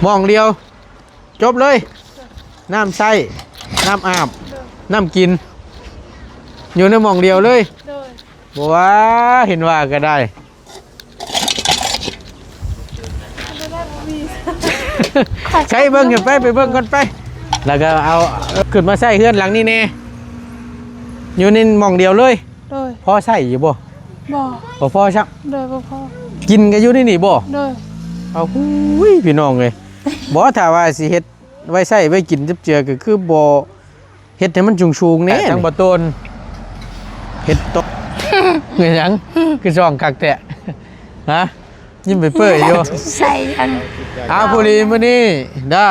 ໝ່ອງດຽວ ຈົບເລີຍ. ນ້ຳໃຊ້ ນ້ຳອາບ ນ້ຳກິນ ຢູ່ໃນໝ່ອງດຽວເລີຍ. ໂດຍ ບໍ່ວ່າ ເຫັນວ່າກໍໄດ້. ໃຊ້ເບິ່ງກັນໄປ ໄປເບິ່ງກັນໄປ ແລ້ວກໍເອົາຂຶ້ນມາໃຊ້ເຮືອນຫຼັງນີ້ແດ່ ຢູ່ໃນໝ່ອງດຽວເລີຍ. ໂດຍ ພໍໃຊ້ຢູ່ບໍ່? ບໍ່ ບໍ່ພໍຊ້ຳ. ໂດຍ ບໍ່ພໍ. ກິນກໍຢູ່ໃນນີ້ບໍ່? ໂດຍ. ເອົາ ຫູຍ ພີ່ນ້ອງເອີຍ ບໍ່ ຖ້າວ່າຊິເຮັດໄວ້ໃຊ້ໄວ້ກິນຈັບເຈືອ ກໍຄືບໍ່ ເຮັດໃຫ້ມັນສູງໆແດ່. ທາງບໍ່ໂຕນເຮັດຕົກ ເປັນຫຍັງ ຄືຊ່ອງຄັກແທ້ ຮະ? ຍິ້ມເປີຍໆຢູ່ ໃສ່ອັນ ເອົາ ຜູ້ດີມື້ນີ້ເດີ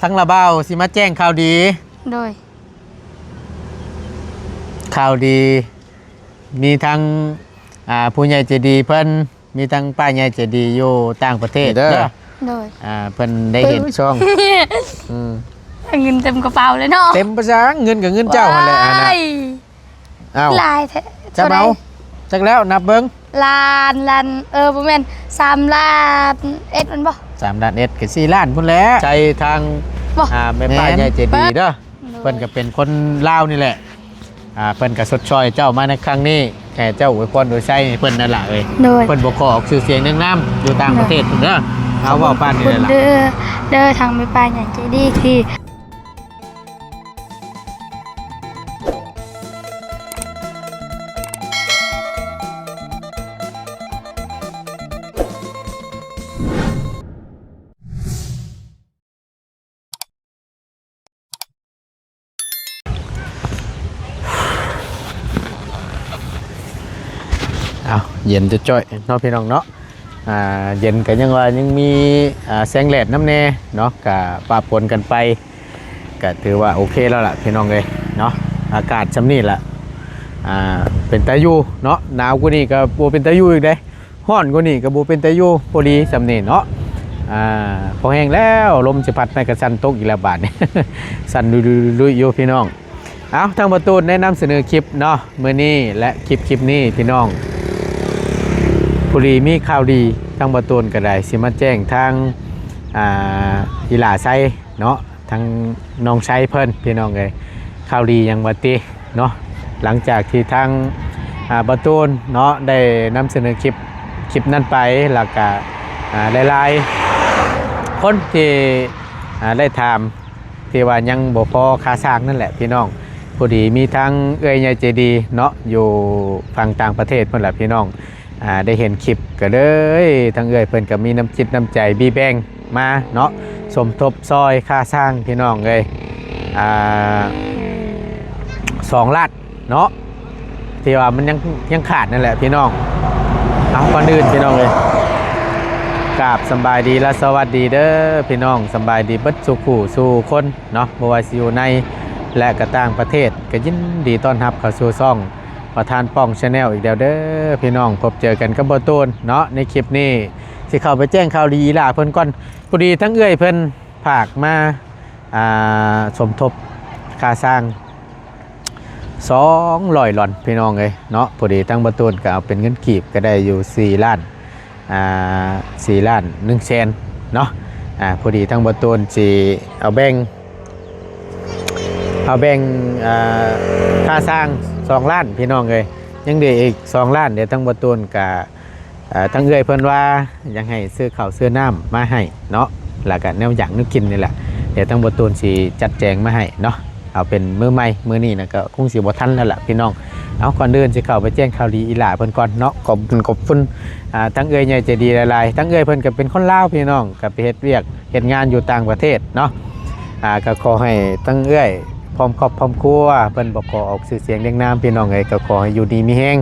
ທາງລາວບ່າວຊິມາແຈ້ງຂ່າວດີ. ໂດຍ ຂ່າວດີ ມີທັງ ອ່າ ຜູ້ໃຫຍ່ໃຈດີເພິ່ນ ມີທັງປ້າໃຫຍ່ໃຈດີຢູ່ຕ່າງປະເທດເດີ. ໂດຍ ອ່າ ເພິ່ນໄດ້ເຫັນຊ່ອງ ອືມ ເງິນເຕັມກະເປົາເລີຍເນາະ. ເຕັມປະສັງ ເງິນກໍເງິນເຈົ້າຫັ້ນແຫຼະ. ອ້າຍ ອ້າວ ຫຼາຍແທ້. ຈຳເອົາ ເທົ່າໃດ ຈັກແລ້ວ ນັບເບິ່ງ. ລ້ານ ລ້ານ ເອີ ບໍ່ແມ່ນ ສາມລ້ານເອັດ ແມ່ນບໍ່? ສາມລ້ານເອັດ ກໍສີ່ລ້ານພຸ້ນແຫຼະ. ໃສ່ທາງ ບໍ່ ອ່າ ແມ່ປ້າໃຫຍ່ໃຈດີເດີ. ໂດຍ ເພິ່ນກໍເປັນຄົນລາວນີ້ແຫຼະ ອ່າ ເພິ່ນກໍຊົດຊ່ອຍເຈົ້າມາໃນຄັ້ງນີ້ ໃຫ້ເຈົ້າອວຍພອນອວຍໄຊໃຫ້ເພິ່ນນັ້ນລະເອີຍ. ໂດຍ ເພິ່ນບໍ່ຂໍອອກຊື່ສຽງນາງນາມຢູ່ຕ່າງປະເທດພຸ້ນເດີ. ເອົາ ເວົ້າປານນີ້ແຫຼະ ເດີ ເດີ ທາງແມ່ປ້າໃຫຍ່ໃຈດີທີ່ ອ້າວ ເຢັນຈ້ອຍໆເນາະ ພີ່ນ້ອງເນາະ. ອ່າ ເຢັນກໍຍັງວ່າຍັງມີ ອ່າ ແສງແດດນຳແດ່ເນາະ ກະປະປົນກັນໄປ ກະຖືວ່າໂອເຄແລ້ວລະ ພີ່ນ້ອງເອີຍເນາະ. ອາກາດຊ່ຳນີ້ລະ ອ່າ ເປັນຕາຢູ່ເນາະ ໜາວກວ່ານີ້ກໍບໍ່ເປັນຕາຢູ່ອີກເດ້. ຮ້ອນກວ່ານີ້ກໍບໍ່ເປັນຕາຢູ່ ພໍດີຊ່ຳນີ້ເນາະ. ອ່າ ພໍແຮງແລ້ວ ລົມຊິພັດໃນກະສັ່ນຕົກອີກແລ້ວບາດນີ້ ສັ່ນລຸຍໆຢູ່ພີ່ນ້ອງ. ເອົາ ທາງບ່າວຕູນໄດ້ນຳສະເໜີຄລິບເນາະ ມື້ນີ້ ແລະ ຄລິບ ຄລິບນີ້ພີ່ນ້ອງ ພໍດີມີຂ່າວດີ ທາງບ່າວຕູນກໍໄດ້ຊິມາແຈ້ງທາງ ອ່າ ອີ່ຫຼ້າໄຊເນາະ ທາງນ້ອງໄຊເພິ່ນ ພີ່ນ້ອງເອີຍ. ຂ່າວດີຫຍັງວ່າຕິເນາະ ຫຼັງຈາກທີ່ທາງ ອ່າ ບ່າວຕູນເນາະ ໄດ້ນຳສະເໜີຄລິບ ຄລິບນັ້ນໄປ ແລ້ວກະ ອ່າ ຫຼາຍໆຄົນທີ່ ອ່າ ໄດ້ຖາມ ທີ່ວ່າຍັງບໍ່ພໍຄ່າສ້າງນັ້ນແຫຼະພີ່ນ້ອງ. ພໍດີມີທາງເອື້ອຍໃຫຍ່ໃຈດີເນາະ ຢູ່ຝັ່ງຕ່າງປະເທດພຸ້ນລະພີ່ນ້ອງ ອ່າ ໄດ້ເຫັນຄລິບ ກໍເລີຍ ທາງເອື້ອຍເພິ່ນກໍມີນ້ຳຈິດນ້ຳໃຈບີແບ່ງມາເນາະ ສົມທົບຊ່ອຍຄ່າສ້າງພີ່ນ້ອງເອີຍ ອ່າ ສອງລ້ານ ເນາະ ທີ່ວ່າມັນຍັງ ຍັງຂາດນັ້ນແຫຼະພີ່ນ້ອງ. ເອົາ ກ່ອນອື່ນພີ່ນ້ອງເອີຍ ກາບສຳບາຍດີ ແລະ ສະຫວັດດີເດີພີ່ນ້ອງ ສຳບາຍດີເບິດສູ່ຜູ້ສູ່ຄົນເນາະ ບໍ່ວ່າຊິຢູ່ໃນ ແລະ ກໍຕ່າງປະເທດ ກໍຍິນດີຕ້ອນຮັບເຂົ້າສູ່ຊ່ອງປະທານປ້ອງ Channel ອີກແລ້ວເດີພີ່ນ້ອງ. ພົບເຈີກັນກັບບ່າວຕູນເນາະ ໃນຄລິບນີ້ ຊິເຂົ້າໄປແຈ້ງຂ່າວດີອີ່ຫຼ້າເພິ່ນກ່ອນ. ພໍດີທາງເອື້ອຍເພິ່ນຝາກມາ ອ່າ ສົມທົບຄ່າສ້າງ ສອງຮ້ອຍຫຼອນພີ່ນ້ອງເອີຍເນາະ. ພໍດີທາງບ່າວຕູນກໍເອົາເປັນເງິນກີບກໍໄດ້ຢູ່ສີ່ລ້ານ ອ່າ ສີ່ລ້ານໜຶ່ງແສນເນາະ. ອ່າ ພໍດີທາງບ່າວຕູນຊິເອົາແບ່ງ ເອົາແບ່ງ ອ່າ ຄ່າສ້າງສອງລ້ານພີ່ນ້ອງເອີຍ ຍັງເຫຼືອອີກສອງລ້ານ. ດຽວທາງບ່າວຕູນກໍ ເອີ ທາງເອື້ອຍເພິ່ນວ່າຢາກໃຫ້ຊື້ເຂົ້າຊື້ນ້ຳມາໃຫ້ເນາະ ແລ້ວກະແນວຢາກແນວກິນນີ້ແຫຼະ ດຽວທາງບ່າວຕູນຊິຈັດແຈງມາໃຫ້ເນາະ. ເອົາເປັນມື້ໃໝ່ ມື້ນີ້ນະກໍຄົງຊິບໍ່ທັນແລ້ວລະພີ່ນ້ອງ. ເອົາ ກ່ອນອື່ນຊິເຂົ້າໄປແຈ້ງຂ່າວດີອີ່ຫຼ້າເພິ່ນກ່ອນເນາະ. ຂອບຄຸນຂອບຄຸນ ອ່າ ທາງເອື້ອຍໃຫຍ່ໃຈດີຫຼາຍໆ. ທາງເອື້ອຍເພິ່ນກໍເປັນຄົນລາວພີ່ນ້ອງ ກໍໄປເຮັດວຽກ ເຮັດງານຢູ່ຕ່າງປະເທດເນາະ. ອ່າ ກໍຂໍໃຫ້ທັງເອື້ອຍ ພ້ອມຄອບພ້ອມຄົວ ເພິ່ນບໍ່ຂໍອອກຊື່ສຽງລຽງນາມ ພີ່ນ້ອງເອີຍ. ກໍຂໍໃຫ້ຢູ່ດີມີແຮງ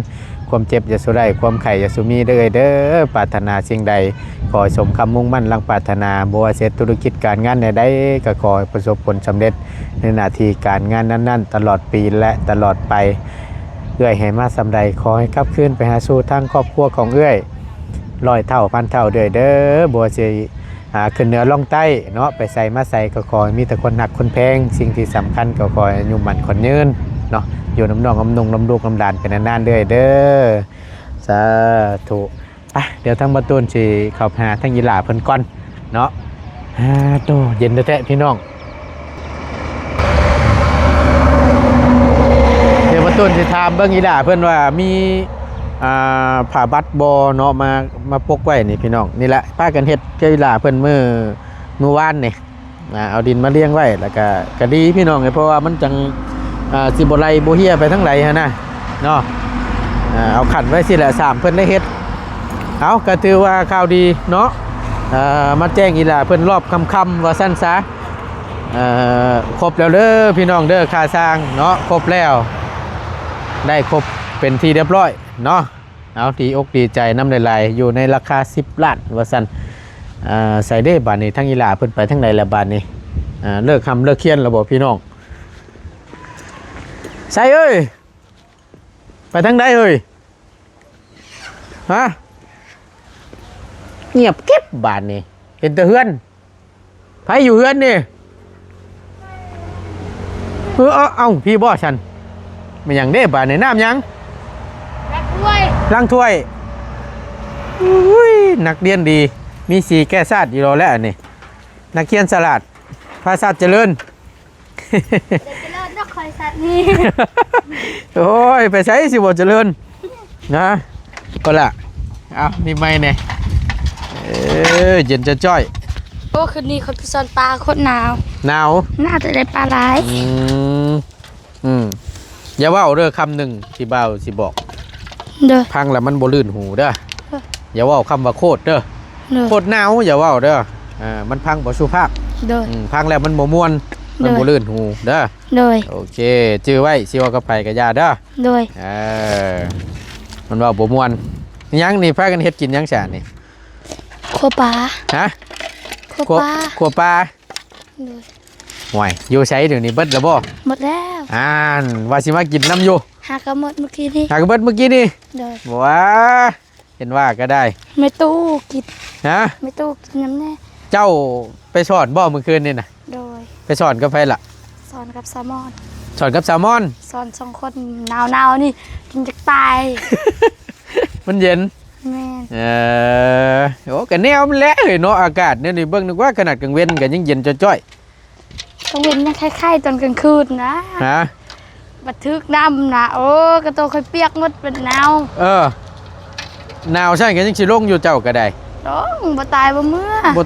ຄວາມເຈັບຢ່າສູ່ໄດ້ ຄວາມໄຂ້ຢ່າສູ່ມີເດີເອື້ອຍເດີ. ປາດຖະໜາສິ່ງໃດ ຂໍໃຫ້ສົມຄຳມຸ່ງໝັ້ນດັ່ງປາດຖະໜາ. ບໍ່ວ່າເຮັດທຸລະກິດການງານແນວໃດ ກໍຂໍໃຫ້ປະສົບຜົນສຳເລັດໃນໜ້າທີ່ການງານນັ້ນໆ ຕະຫຼອດປີ ແລະ ຕະຫຼອດໄປ. ເອື້ອຍໃຫ້ມາສ່ຳໃດ ຂໍໃຫ້ກັບຄືນໄປຫາສູ່ທາງຄອບຄົວຂອງເອື້ອຍ ຮ້ອຍເທົ່າພັນເທົ່າເດີ້ເດີ້. ບໍ່ວ່າຊິ ອ່າ ຂຶ້ນເໜືອລ່ອງໃຕ້ເນາະ ໄປໃສມາໃສກໍຂໍໃຫ້ມີແຕ່ຄົນຮັກຄົນແພງ. ສິ່ງທີ່ສຳຄັນກໍຂໍໃຫ້ອາຍຸໝັ້ນຂວັນຍືນເນາະ ຢູ່ນຳນ້ອງນຳນຸ່ງນຳລູກນຳຫຼານໄປນານໆເດີ້ເດີ້. ສາທຸ. ໄປ ດຽວທາງບ່າວຕູນຊິເຂົ້າໄປຫາທາງອີ່ຫຼ້າເພິ່ນກ່ອນເນາະ. ອາໂຕ ເຢັນແທ້ໆ ພີ່ນ້ອງ. ດຽວບໍ່ຕູນຊິຖາມເບິ່ງອີ່ຫຼ້າເພິ່ນວ່າມີ ອ່າ ຜ້າບັດບໍ່ເນາະ ມາ ມາປົກໄວ້ນີ້ພີ່ນ້ອງ. ນີ້ແຫຼະ ພາກັນເຮັດກັບອີ່ຫຼ້າເພິ່ນມື້ ມື້ວານນີ້ ອ່າ ເອົາດິນມາລຽງໄວ້ ແລ້ວກະ ກະດີພີ່ນ້ອງເອີຍ ເພາະວ່າມັນຈັ່ງ ອ່າ ຊິບໍ່ໄຫຼບໍ່ເຫ່ຍໄປທາງໃດຫັ້ນນະເນາະ. ອ່າ ເອົາຂັ້ນໄວ້ຊີ້ແຫຼະ ສາມເພິ່ນໄດ້ເຮັດ. ເອົາ ກະຖືວ່າຂ່າວດີເນາະ ເອີ ມາແຈ້ງອີ່ຫຼ້າເພິ່ນລອບຄ່ຳໆ ວ່າຊັ້ນຊະ. ເອີ ຄົບແລ້ວເດີພີ່ນ້ອງເດີ ຄ່າຊ່າງເນາະ ຄົບແລ້ວ ໄດ້ຄົບເປັນທີ່ຮຽບຮ້ອຍເນາະ. ເອົາ ດີອົກດີໃຈນຳຫຼາຍໆ ຢູ່ໃນລາຄາສິບລ້ານວ່າຊັ້ນ. ເອີ ໃສເດ້ບາດນີ້ ທາງອີ່ຫຼ້າເພິ່ນໄປທາງໃດລະບາດນີ້? ເອີ ເລີກຮ່ຳເລີກຮຽນແລ້ວບໍ່ພີ່ນ້ອງ? ໃສເອີຍ ໄປທາງໃດເອີຍ? ຮະ? ງຽບກິບບາດນີ້ ເຫັນແຕ່ເຮືອນ. ໃຜຢູ່ເຮືອນນີ້? ເອີ ເອົາ ເອົາ ພີ້ບໍ່ຊັ້ນ? ແມ່ນຫຍັງເດ້ບາດນີ້? ນ້ຳຫຍັງ? ລ້າງຖ້ວຍ ລ້າງຖ້ວຍ. ອຸ້ຍ ນັກຮຽນດີ ມີສີແກ້ຊາດຢູ່ແລ້ວແຫຼະອັນນີ້ ນັກຮຽນສະຫຼາດ ພາສາດຈະເລີນ. ຈະເລີນດອກຄອຍສັດນີ້. ໂອ້ຍ ໄປໃສຊິບໍ່ຈະເລີນນະ. ກໍລະ ເອົາ ມີໄມ້ແດ່. ເອີ ເຢັນຈ້ອຍໆ. ໂອ້ ຄືນນີ້ຂ້ອຍໄປຊ່ອນປາໂຄດໜາວ. ໜາວ? ໜາວແຕ່ໄດ້ປາຫຼາຍ. ອືມ ອືມ ຢ່າເວົ້າເດີ ຄຳໜຶ່ງທີ່ບ່າວຊິບອກ. ໂດຍ. ຟັງແລ້ວມັນບໍ່ລື່ນຫູເດີ. ເອີ ຢ່າເວົ້າຄຳວ່າໂຄດເດີ. ໂດຍ. ໂຄດໜາວຢ່າເວົ້າເດີ. ອ່າ ມັນຟັງບໍ່ສຸພາບ. ໂດຍ. ອືມ ຟັງແລ້ວມັນບໍ່ມ່ວນ ມັນ ໂດຍ ບໍ່ລື່ນຫູເດີ. ໂດຍ. ໂອເຄ ຈື່ໄວ້ ຊິເວົ້າກັບໃຜກໍຢ່າເດີ. ໂດຍ. ເອີ ມັນເວົ້າບໍ່ມ່ວນ. ຫຍັງນີ້ ພາກັນເຮັດກິນຫຍັງຊະນີ້? ຂົ້ວປາ. ຮະ? ຂົ້ວ ຂົ້ວ ປາ ຂົ້ວປາ. ໂດຍ. ໂອ້ຍ ຢູ່ໃສດຽວນີ້ ເບິດແລ້ວບໍ່? ໝົດແລ້ວ. ອ່ານ ວ່າຊິມາກິນນຳຢູ່ ຫາກໍໝົດມື້ກີ້ນີ້. ຫາກໍເບິດມື້ກີ້ນີ້. ໂດຍ. ວ້າ ເຫັນວ່າກໍໄດ້ ແມ່ຕູ້ກິນ. ຮະ? ແມ່ຕູ້ກິນນຳແດ່. ເຈົ້າໄປສອນບໍ່ມື້ຄືນນີ້ນະ? ໂດຍ. ໄປສອນກັບໃຜລະ? ສອນກັບສາວມອນ. ສອນກັບສາວມອນ? ສອນສອງຄົນ. ໜາວໆ ນີ້ກິນຈັກຕາຍ. ມັນເຢັນ. ແມ່ນ. ເອີ ໂອ້ ກະແນວມັນແຫຼະເອີຍເນາະ ອາກາດແນວນີ້ ເບິ່ງນຶກວ່າຂະໜາດກາງເວັນກໍຍັງເຢັນຈ້ອຍໆ. ກາງເວັນຍັງໄຄໆ ຕອນກາງຄືນນະ. ຮະ? ບັດຖືກນ້ຳນະ ໂອ້ ກະໂຕຂ້ອຍປຽກໝົດ ເປັນໜາວ. ເອີ ໜາວຊັ້ນກໍຍັງຊິລົງຢູ່ເຈົ້າກໍໄດ້. ລົງ ບໍ່ຕາຍບໍ່ເມືອ. ບໍ່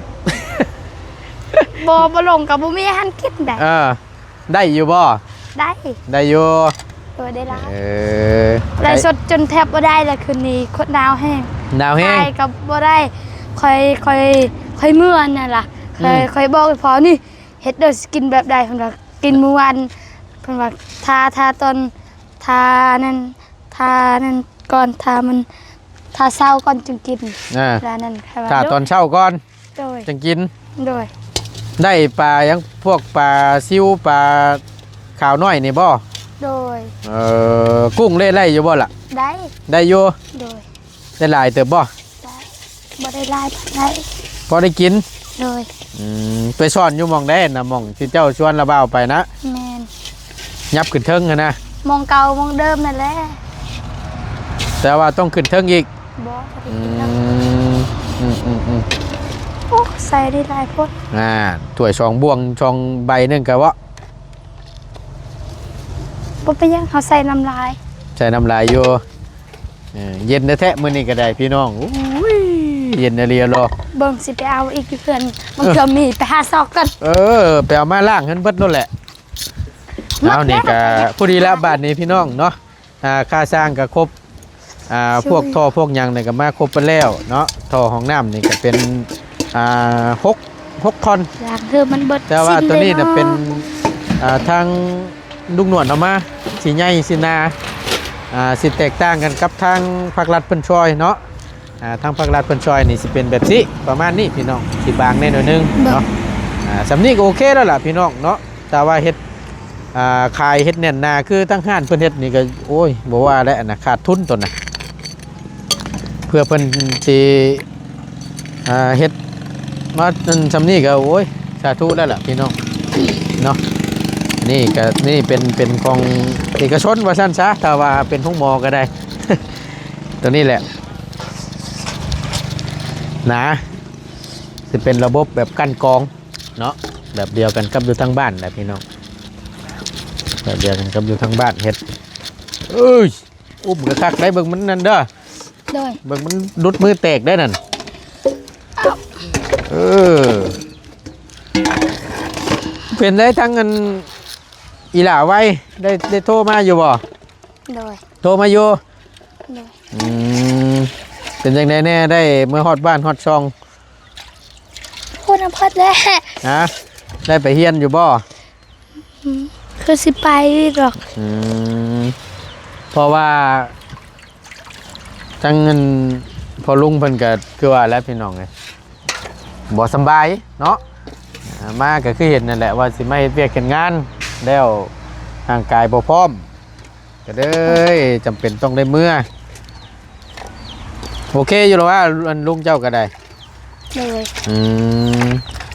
ບໍ່ ບໍ່ລົງກໍບໍ່ມີອາຫານກິນໄດ໋. ເອີ ໄດ້ຢູ່ບໍ່? ໄດ້ ໄດ້ຢູ່. ໂດຍ ໄດ້ຫຼາຍ. ເອີ ໄລສົດຈົນແທບບໍ່ໄດ້ລະ ຄືນນີ້ໂຄດໜາວແຮງ. ໜາວແຮງ ຖ່າຍກໍບໍ່ໄດ້. ຂ້ອຍ ຂ້ອຍ ຂ້ອຍເມື່ອນັ້ນລະ ຂ້ອຍ ອືມ ຂ້ອຍບອກອີ່ພໍ່ນີ້ ເຮັດເດີ ຊິກິນແບບໃດ? ເພິ່ນວ່າ ກິນມື້ວານ ເພິ່ນວ່າ ຖ້າ ຖ້າຕອນ ຖ້ານັ້ນ ຖ້ານັ້ນກ່ອນ ຖ້າມັນ ຖ້າເຊົ້າກ່ອນຈຶ່ງກິນ. ອ່າ ແລ້ວນັ້ນ ຖ້າຕອນເຊົ້າກ່ອນ. ໂດຍ. ຈັ່ງກິນ. ໂດຍ. ໄດ້ປາຫຍັງ? ພວກປາຊິວ ປາຂາວນ້ອຍນີ້ບໍ່? ໂດຍ. ເອີ ກຸ້ງເລໄດ້ຢູ່ບໍ່ລະ? ໄດ້ ໄດ້ຢູ່. ໂດຍ. ໄດ້ຫຼາຍເຕີບບໍ່? ໄດ້ ບໍ່ໄດ້ຫຼາຍປານໃດ ພໍໄດ້ກິນ. ໂດຍ. ອືມ ໄປສອນຢູ່ໝ່ອງໃດນະ? ໝ່ອງທີ່ເຈົ້າຊວນລະບ່າວໄປນະ? ແມ່ນ. ຫຍັບຂຶ້ນເທິງຫັ້ນນະ? ໝ່ອງເກົ່າໝ່ອງເດີມນັ້ນແຫຼະ ແຕ່ວ່າຕ້ອງຂຶ້ນເທິງອີກ. ບໍ່ ບໍ່ໄດ້ຂຶ້ນເທິງ. ອືມ ອືມໆໆ. ໂອ້ ໃສ່ໄດ້ຫຼາຍໂພດ. ອ່າ ຖ້ວຍສອງບ່ວງ ສອງໃບໜຶ່ງກະເວາະ ບໍ່ເປັນຫຍັງ ເຮົາໃສ່ນ້ຳຫຼາຍ. ໃສ່ນ້ຳຫຼາຍຢູ່. ເອີ ເຢັນແທ້ໆ ມື້ນີ້ກໍໄດ້ພີ່ນ້ອງ. ໂອ້ຍ ເຢັນອີ່ຫຼີເນາະ. ເບິ່ງ ຊິໄປເອົາອີກຢູ່ເຮືອນ ບາງເທື່ອມີ ໄປຫາຊອກກ່ອນ. ເອີ ໄປເອົາມາລ້າງໃຫ້ມັນເບິດໂລດແຫຼະ. ເອົາ ນີ້ກະພໍດີລະ ບາດນີ້ພີ່ນ້ອງເນາະ. ອ່າ ຄ່າຊ່າງກະຄົບ ອ່າ ພວກທໍ່ພວກຫຍັງນີ້ກະມາຄົບເບິດແລ້ວເນາະ. ທໍ່ຫ້ອງນ້ຳນີ້ກະເປັນ ອ່າ ຫົກ ຫົກທ່ອນ ລ້າງເທື່ອມັນເບິດ. ແຕ່ວ່າໂຕນີ້ນະເປັນ ອ່າ ທາງລຸງໜວດເອົາມາ ຊິໃຫຍ່ຊິໜາ ອ່າ ຊິແຕກຕ່າງກັນກັບທາງພາກລັດເພິ່ນຊ່ອຍເນາະ. ອ່າ ທາງພາກລັດເພິ່ນຊ່ອຍນີ້ຊິເປັນແບບຊີ້ ປະມານນີ້ພີ່ນ້ອງ ຊິບາງແດ່ໜ້ອຍໜຶ່ງເນາະ. ອ່າ ສ່ຳນີ້ກໍໂອເຄແລ້ວລະພີ່ນ້ອງເນາະ. ແຕ່ວ່າເຮັດ ອ່າ ຂາຍເຮັດແໜ້ນໜາ ຄືທາງຮ້ານເພິ່ນເຮັດນີ້ກໍ ໂອ້ຍ ບໍ່ວ່າແຫຼະນະ ຂາດທຶນໂຕນະ. ເພື່ອເພິ່ນຊິ ອ່າ ເຮັດມາອັນສ່ຳນີ້ກໍ ໂອ້ຍ ສາທຸແລ້ວລະພີ່ນ້ອງເນາະ. ນີ້ກໍ ນີ້ເປັນ ເປັນຂອງເອກະຊົນວ່າຊັ້ນຊະ ຖ້າວ່າເປັນໂຮງໝໍກໍໄດ້. ໂຕນີ້ແຫຼະນະ ຊິເປັນລະບົບແບບກັ່ນກອງ. ເນາະ ແບບດຽວກັນກັບຢູ່ທາງບ້ານແຫຼະພີ່ນ້ອງ ແບບດຽວກັນກັບຢູ່ທາງບ້ານເຮັດ. ເອີຍ ອຸ້ມກະຄັກໄດ໋ ເບິ່ງມັນນັ້ນເດີ ໂດຍ ເບິ່ງມັນຫຼຸດມືແຕກໄດ໋ນັ້ນ. ເອີ ເປັນໄດ໋ ທາງອັນ ອີຫຼ້າໄວ ໄດ້ ໄດ້ໂທມາຢູ່ບໍ່? ໂດຍ ໂທມາຢູ່. ໂດຍ ອືມ ເປັນຈັ່ງໃດແດ່ ໄດ້ເມືອຮອດບ້ານຮອດຊ່ອງ? ໂອ້ ນຳພັດແລ້ວ ຮະ ໄດ້ໄປຮຽນຢູ່ບໍ່? ອືມ ຄືຊິໄປດອກ. ອືມ ເພາະວ່າ ທາງອັນພໍ່ລຸງເພິ່ນກະຄືວ່າແຫຼະພີ່ນ້ອງເອີຍ ບໍ່ສຳບາຍເນາະ ອ່າ ມາກະຄືເຫັນນັ້ນແຫຼະ ວ່າຊິມາເຮັດວຽກເຮັດງານ ແລ້ວຮ່າງກາຍບໍ່ພ້ອມ ກະເລີຍຈຳເປັນຕ້ອງໄດ້ເມືອ. ໂອເຄຢູ່ລະວ່າ ອັນລຸງເຈົ້າກະໄດ້. ໂດຍ ອືມ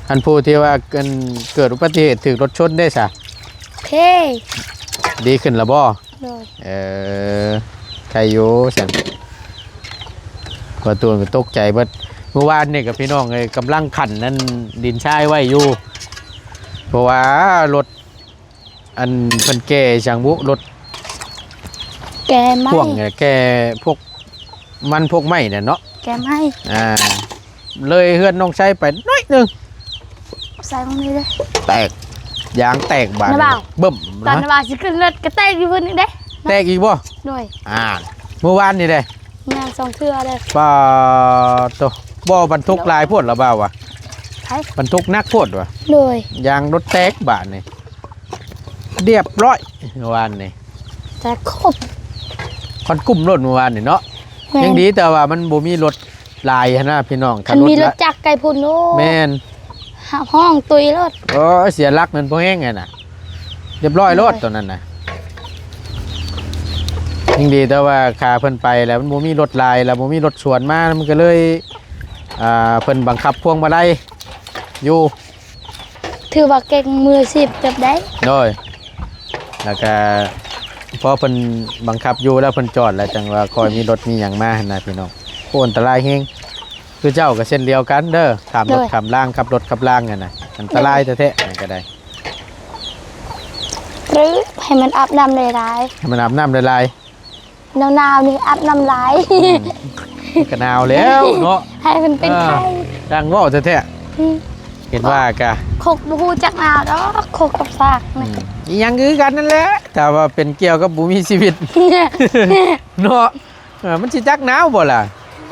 ອັນຜູ້ທີ່ວ່າ ອັນເກີດອຸບັດຕິເຫດຖືກລົດຊົນເດ້ສະ? ໂອເຄ ດີຂຶ້ນລະບໍ່? ໂດຍ ເອີ ໄຄຢູ່ຊັ້ນ ປະຕູນກະຕົກໃຈເບິດ. ມື້ວານນີ້ກະພີ່ນ້ອງເອີຍ ກຳລັງຂັນອັນດິນຊາຍໄວ້ຢູ່ ເພາະວ່າລົດ ອັນເພິ່ນແກ່ຫຍັງບຸ ລົດແກ່ໄມ້ ພວກແກ່ພວກມັນພວກໄມ້ນັ້ນເນາະ ແກ່ໄມ້ ອ່າ ເລີຍເຮືອນນ້ອງໄຊໄປໜ້ອຍໜຶ່ງ ໃສ່ໝ່ອງນີ້ເດ້ ແຕກ ຢາງແຕກບາດນີ້ ນະບ່າວ ບຶ້ມ ຕອນນະບ່າວຊິຂຶ້ນລົດກະແຕກຢູ່ພຸ້ນອີກເດ້. ແຕກອີກບໍ່? ໂດຍ ອ່າ ມື້ວານນີ້ເດ້ ຍ່າງສອງເທື່ອເດ້. ປາໂຕ ບໍ່ບັນທຸກຫຼາຍໂພດລະບ່າວວ່າ ໃຜ ບັນທຸກໜັກໂພດວ່າ. ໂດຍ ຢາງລົດແຕກບາດນີ້ ລຽບຮ້ອຍ ວານນີ້ ແຕກຄົບ ຄວັນກຸ້ມລົດມື້ວານນີ້ເນາະ. ແມ່ນ ຍັງດີແຕ່ວ່າມັນບໍ່ມີລົດຫຼາຍຫັ້ນນະພີ່ນ້ອງ ຄັນມີລົດຈັກໄກພຸ້ນ ໂອ້ ແມ່ນ ຮ້ອງຕຸຍໂລດ. ໂອ້ຍ ເສຍຫຼັກນັ້ນພໍແຮງຫັ້ນນະ ລຽບຮ້ອຍໂລດ ໂດຍ ໂຕນັ້ນນະ. ຍັງດີແຕ່ວ່າຂາເພິ່ນໄປແລ້ວ ມັນບໍ່ມີລົດຫຼາຍ ແລ້ວບໍ່ມີລົດສວນມາ ມັນກະເລີຍ ອ່າ ເພິ່ນບັງຄັບພວງມາໄລຢູ່ ຖືວ່າເກັ່ງມືອາຊີບເຕີບໄດ໋. ໂດຍ ແລ້ວກະພໍເພິ່ນບັງຄັບຢູ່ແລ້ວ ເພິ່ນຈອດແລ້ວ ຈັ່ງວ່າຄ່ອຍມີລົດມີຫຍັງມາຫັ້ນນະພີ່ນ້ອງ. ໂອ້ ອັນຕະລາຍແຮງ ຄືເຈົ້າກະເຊັ່ນດຽວກັນເດີ ຂ້າມລົດ ໂດຍ ຂ້າມລາງ ຂັບລົດຂັບລາງຫັ້ນນະ ອັນຕະລາຍແທ້ໆ ມັນກະໄດ້ ຫຼື ໃຫ້ມັນອາບນ້ຳຫຼາຍໆ ໃຫ້ມັນອາບນ້ຳຫຼາຍໆ. ໜາວໆນີ້ອາບນ້ຳຫຼາຍ ອືມ ມັນກະໜາວແລ້ວເນາະ ໃຫ້ມັນເປັນໄຂ້ ອ່າ ຈັ່ງເວົ້າແທ້ໆ ອືມ ເຫັນວ່າກະ ຄົກບໍ່ຮູ້ຈັກໜາວດອກ ຄົກກັບສາກ ອືມ ນະ ອີ່ຫຍັງຄືກັນນັ້ນແຫຼະ ຖ້າວ່າເປັນກ່ຽວກັບບໍ່ມີຊີວິດເນາະ. ເອີ ມັນຊິຈັກໜາວບໍ່ລະ?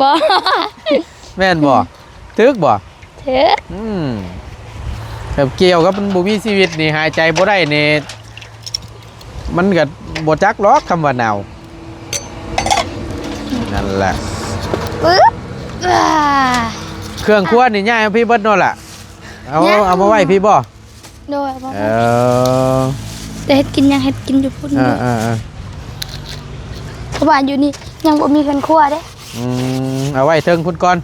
ບໍ່ ແມ່ນບໍ່? ຖືກບໍ່? ຖືກ ອືມ ແບບກ່ຽວກັບມັນບໍ່ມີຊີວິດນີ້ ຫາຍໃຈບໍ່ໄດ້ນີ້ ມັນກະບໍ່ຈັກຫຼອກຄຳວ່າໜາວ. ນັ້ນແຫຼະ ປຶບ ເຄື່ອງຄົວນີ້ຍ້າຍມາພີ້ເບິດໂນລະ ເອົາ ຍ້າຍ ເອົາມາໄວ້ພີ້ບໍ່? ໂດຍ ເອົາມາ ເອີ ແຕ່ເຮັດກິນຍັງເຮັດກິນຢູ່ພຸ້ນ ເອີ ເອີ ເອີ ເພາະວ່າຢູ່ນີ້ຍັງບໍ່ມີເຮືອນຄົວເດ້. ອືມ ເອົາໄວ້ເທິງພຸ້ນກ່ອນ.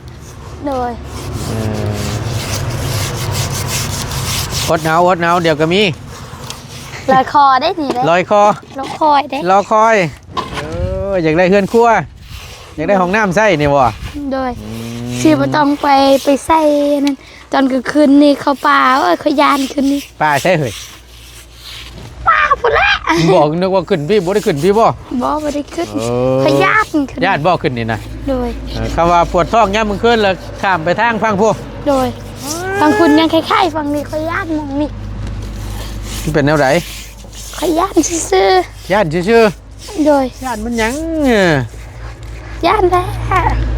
ໂດຍ ເອີ ອົດເອົາ ອົດເອົາ ດຽວກະມີ ລອຍຄໍເດ້ນີ້ເດ້ ລອຍຄໍ ລໍຄອຍເດ້ ລໍຄອຍ. ເອີ ຢາກໄດ້ເຮືອນຄົວ ຢາກໄດ້ຫ້ອງນ້ຳໃຊ້ນີ້ບໍ່? ໂດຍ ອືມ ຊິບໍ່ຕ້ອງໄປ ໄປໃສ່ນັ້ນ ຕອນກາງຄືນນີ້ເຂົ້າປ່າ ໂອ້ຍ ຂ້ອຍຢ້ານຄືນນີ້. ປ່າໃສເຮີ້ຍ? ປ່າພຸ້ນແຫຼະ. ບໍ່ ນຶກວ່າຂຶ້ນພີ້ ບໍ່ໄດ້ຂຶ້ນພີ້ບໍ່? ບໍ່ ບໍ່ໄດ້ຂຶ້ນ. ເອີ ຂ້ອຍຢ້ານຂຶ້ນ ຢ້ານບໍ່ຂຶ້ນນີ້ນະ? ໂດຍ ເອີ ຄຳວ່າປວດທ້ອງຍາມກາງຄືນລະຂ້າມໄປທາງຝັ່ງພຸ້ນ. ໂດຍ ຝັ່ງພຸ້ນຍັງໄຂ້ໆ ຝັ່ງນີ້ຂ້ອຍຢ້ານໝ່ອງນີ້. ມັນເປັນແນວໃດ? ຂ້ອຍຢ້ານຊື່ໆ ຢ້ານຊື່ໆ. ໂດຍ ຢ້ານມັນຫຍັງ? ຢ້ານແທ້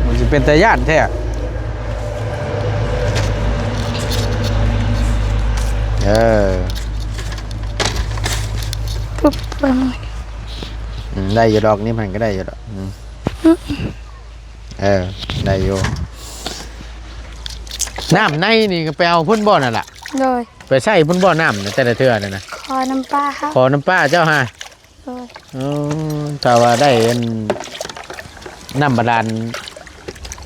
ມັນຊິເປັນຕາຢ້ານແທ້. ເອີ ປຶບ ເບິ່ງ ອືມ ໄດ້ຢູ່ດອກ ນີ້ມັນກະໄດ້ຢູ່ດອກ. ອືມ ອືມ ເອີ ໄດ້ຢູ່. ນ້ຳໃນນີ້ກະໄປເອົາພຸ້ນບໍ່ນັ້ນລະ? ໂດຍ ໄປໃຊ້ພຸ້ນບໍ່ ນ້ຳແຕ່ລະເທື່ອນັ້ນນະ? ຂໍນ້ຳປ້າ ຂໍນ້ຳປ້າເຈົ້າຫາ. ໂດຍ ເອີ ຖ້າວ່າໄດ້ອັນ ນ້ຳບາດານ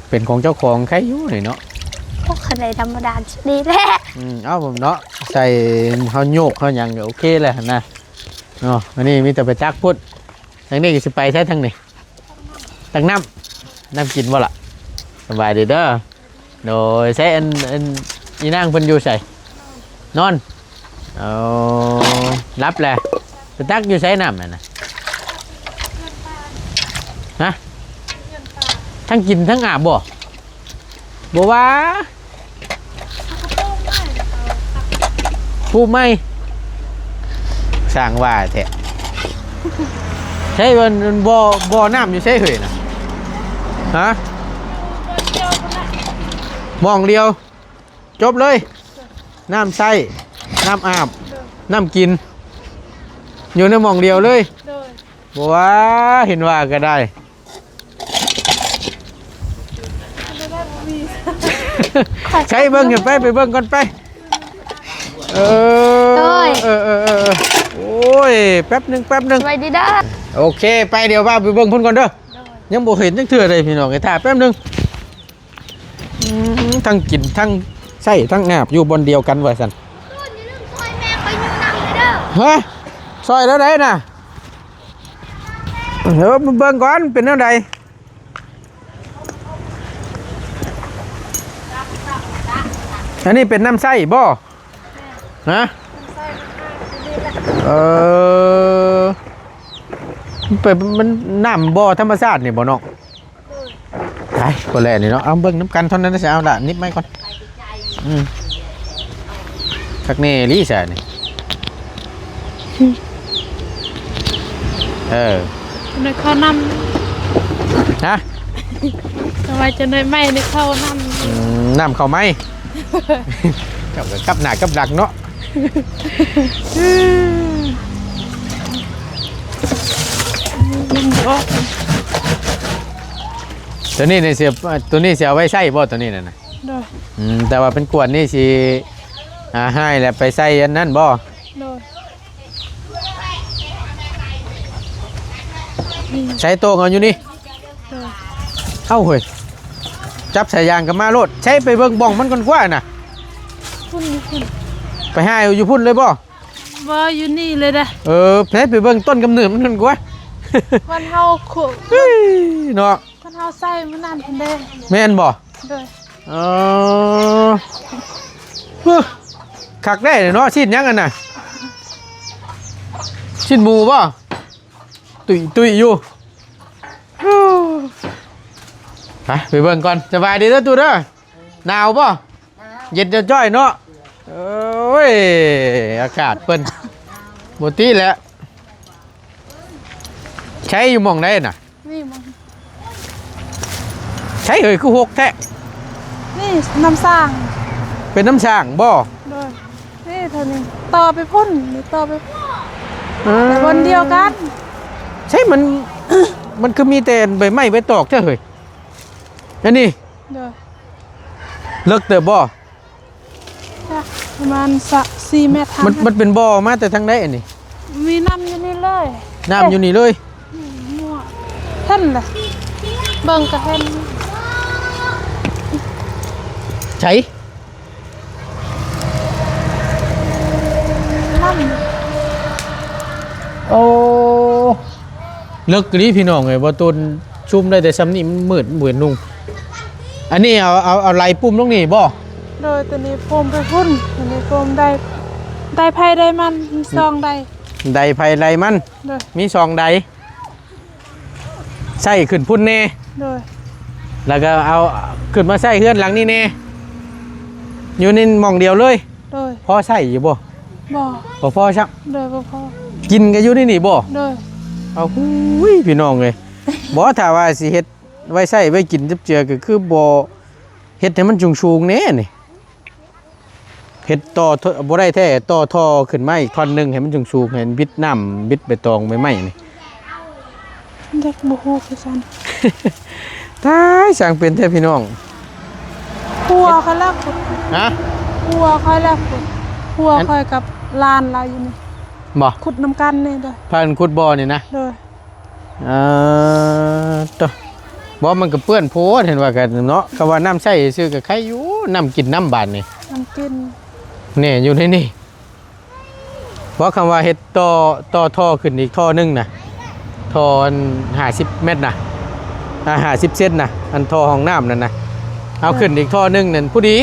ເປັນຂອງເຈົ້າຂອງໄຄຢູ່ນີ້ເນາະ. ໂອ້ ຄັນໄດ້ນ້ຳບາດານດີແຫຼະ. ອືມ ເອົາເນາະ ໃສ່ເຮົາໂຍກເຮົາຫຍັງກະໂອເຄແລ້ວຫັ້ນນະເນາະ. ອັນນີ້ມີແຕ່ໄປຕັກພຸ້ນ ທາງນີ້ກະຊິໄປໃສທາງນີ້? ຕັກນ້ຳ ນ້ຳກິນບໍ່ລະ? ສະບາຍດີເດີ. ໂດຍ ໃສ ອັນ ອັນ ອີນາງເພິ່ນຢູ່ໃສ? ນອນ. ເອີ ຫຼັບແລ້ວ. ໄປຕັກຢູ່ໃສນ້ຳນັ້ນນະ? ຮະ? ທັງກິນທັງອາບບໍ່? ບໍ່ວ່າ ປູໃໝ່. ຊ່າງວ່າແທ້. ໃຊ້ ບໍ່ ບໍ່ ບໍ່ ນ້ຳຢູ່ໃສເຮີ້ຍນະ? ຮະ? ໝ່ອງດຽວ ຈົບເລີຍ. ນ້ຳໃຊ້ ນ້ຳອາບ ນ້ຳກິນ ຢູ່ໃນໝ່ອງດຽວເລີຍ. ໂດຍ. ບໍ່ວ່າ ເຫັນວ່າກໍໄດ້. ໃຊ້ເບິ່ງກັນໄປ ໄປເບິ່ງກ່ອນໄປ. ເອີ ໂດຍ ເອີ ເອີ ເອີ ໂອ້ຍ ແປັບໜຶ່ງ ແປັບໜຶ່ງ. ສະບາຍດີເດີ. ໂອເຄ ໄປ ດຽວວ່າໄປເບິ່ງພຸ້ນກ່ອນເດີ. ໂດຍ. ຍັງບໍ່ເຫັນຈັກເທື່ອເລີຍພີ່ນ້ອງເອີຍ ຖ້າແປັບໜຶ່ງ. ອືມ ທັງກິນ ທັງໃຊ້ ທັງອາບ ຢູ່ບ່ອນດຽວກັນວ່າຊັ້ນ. ຮະ? ຊ່ອຍແນວໃດນະ? ເອີ ມາເບິ່ງກ່ອນ ເປັນແນວໃດ? ອັນນີ້ເປັນນ້ຳໃຊ້ບໍ່? ຮະ? ເອີ ມັນເປັນ ມັນນ້ຳບໍ່ທຳມະຊາດນີ້ບໍ່ນ້ອງ? ໄປ ບໍ່ແລນີ້ເນາະ. ເອົາເບິ່ງນຳກັນເທົ່ານັ້ນ ຊິເອົາລະ ໜີບໄມ້ກ່ອນ. ອືມ ຄັກແນ່ອີ່ຫຼີຊະນີ້. ເອີ ໄດ້ເຂົ້ານ້ຳ ຮະ? ສະບາຍ ຈະໄດ້ໄມ້ ໄດ້ເຂົ້ານ້ຳ. ອືມ ນ້ຳເຂົ້າໄມ້. ເຈົ້າກໍກັບໜ້າກັບຫຼັງເນາະ. ຕົວນີ້ນີ້ຊິ ຕົວນີ້ຊິເອົາໄວ້ໃຊ້ບໍ່ ຕົວນີ້ນັ້ນນະ? ໂດຍ. ອືມ ແຕ່ວ່າເປັນກວດນີ້ຊິ ອ່າ ໃຫ້ແລ້ວໄປໃສ່ອັນນັ້ນບໍ່? ໂດຍ. ໃສ່ໂຕງເອົາຢູ່ນີ້. ໂດຍ. ເອົ້າ ເຮີ້ຍ ຈັບສາຍຢາງກັບມາໂລດ. ໃສ່ໄປເບິ່ງບ່ອນມັນກ່ອນກວ່ານະ. ພຸ້ນ ຢູ່ພຸ້ນ. ໄປຫາຢູ່ພຸ້ນເລີຍບໍ່? ບໍ່ ຢູ່ນີ້ເລີຍເດ້. ເອີ ໃສ່ໄປເບິ່ງຕົ້ນກຳເນີດມັນກ່ອນກວ່າ. ມັນເຮົາໂຄ ເຮີ້ຍ ເນາະ. ຄັນເຮົາໃສ່ມື້ນັ້ນພຸ້ນເດ້. ແມ່ນບໍ່? ໂດຍ. ເອີ ເຮີ້ຍ ຄັກແດ່ເນາະ. ຊີ້ນຫຍັງອັນນະ? ຊີ້ນໝູບໍ່? ຕຸ້ຍໆຢູ່. ໄປ ໄປເບິ່ງກ່ອນ. ສະບາຍດີເດີຕູ້ເດີ. ໜາວບໍ່? ໜາວ. ເຢັນຈ້ອຍໆເນາະ. ໂອ້ຍ ອາກາດເພິ່ນບໍ່ຕິແຫຼະ. ໃຊ້ຢູ່ໝ່ອງໃດນະ? ນີ້ມັນ ໃຊ້ ເຮີ້ຍ ຄືຫົກແທ້? ນີ້ນ້ຳສ້າງ. ເປັນນ້ຳສ້າງບໍ່? ໂດຍ. ນີ້ເທົ່ານີ້ ຕໍ່ໄປພຸ້ນ ນີ້ຕໍ່ໄປ ເອີ ໄປບ່ອນດຽວກັນ. ໃຊ້ ມັນ ມັນຄືມີແຕ່ໃບໄມ້ໃບຕອກແທ້ເຮີ້ຍ ອັນນີ້. ໂດຍ. ເລິກເຕີບບໍ່? ຈັກ ປະມານສາມ ສີ່ແມັດ. ມັນ ມັນເປັນບໍ່ມາແຕ່ທາງໃດອັນນີ້? ມີນ້ຳຢູ່ນີ້ເລີຍ. ນ້ຳຢູ່ນີ້ເລີຍ? ອືມ ໝົດ ເຫັນລະ ເບິ່ງກໍເຫັນ. ໃສ? ນ້ຳ. ໂອ້ ເລິກອີ່ຫຼີພີ່ນ້ອງເອີຍ. ບໍ່ໂຕນ ຊູມໄດ້ແຕ່ຊ່ຳນີ້ ມັນມືດ ບໍ່ເຫັນນຸ່ງ. ອັນນີ້ເອົາ ເອົາ ເອົາໄຫຼປຸ້ມລົງນີ້ບໍ່? ໂດຍ. ຕົວນີ້ປົມໄປພຸ້ນ ຕົວນີ້ປົມໄດ້ ໄດ້ໃຜໄດ້ມັນ ມີສອງໄດ້. ໄດ້ໃຜໄດ້ມັນ. ໂດຍ. ມີສອງໄດ້ ໃຊ້ຂຶ້ນພຸ້ນແດ່. ໂດຍ. ແລ້ວກໍເອົາຂຶ້ນມາໃຊ້ເຮືອນຫຼັງນີ້ແດ່ ຢູ່ໃນໝ່ອງດຽວເລີຍ. ໂດຍ. ພໍໃຊ້ຢູ່ບໍ່? ບໍ່. ບໍ່ພໍຊ້ຳ. ໂດຍ. ບໍ່ພໍ. ກິນກໍຢູ່ໃນນີ້ບໍ່? ໂດຍ. ເອົາ ຫູຍ ພີ່ນ້ອງເອີຍ ບໍ່ ຖ້າວ່າຊິເຮັດໄວ້ໃຊ້ໄວ້ກິນຈັບເຈືອ ກໍຄືບໍ່ເຮັດໃຫ້ມັນສູງໆແດ່ນີ້. ເຮັດຕໍ່ ບໍ່ໄດ້ແທ້ ຕໍ່ທໍ່ຂຶ້ນມາອີກທ່ອນໜຶ່ງ ໃຫ້ມັນສູງໆ ໃຫ້ມັນບິດນ້ຳ ບິດໃບຕອງໃບໄມ້ນີ້. ເດັກບໍ່ຮູ້ຄືກັນ. ຕາຍ ຊ່າງເປັນແທ້ພີ່ນ້ອງ. ຜົວຂ້ອຍແລ້ວ. ຮະ? ຜົວຂ້ອຍແລ້ວ. ຜົວຂ້ອຍກັບຫຼານລາວຢູ່ນີ້. ບໍ່? ຂຸດນຳກັນນີ້ເດີ. ພາກັນຂຸດບໍ່ນີ້ນະ? ໂດຍ. ເອີ ໂຕ ບໍ່ ມັນກໍເປື້ອນໂພດ ເຫັນວ່າກັນເນາະ. ຄຳວ່ານ້ຳໃຊ້ຊື່ກໍໄຄຢູ່ ນ້ຳກິນ ນ້ຳບາດນີ້ ນ້ຳກິນ ແນ່ ຢູ່ໃນນີ້. ບໍ່ ຄຳວ່າເຮັດຕໍ່ ຕໍ່ທໍ່ຂຶ້ນອີກທໍ່ໜຶ່ງນະ ທໍ່ອັນຫ້າສິບແມັດນະ ອ່າ ຫ້າສິບເຊັນນະ ອັນທໍ່ຫ້ອງນ້ຳນັ້ນນະ ເອົາຂຶ້ນອີກທໍ່ໜຶ່ງນັ້ນພໍດີ.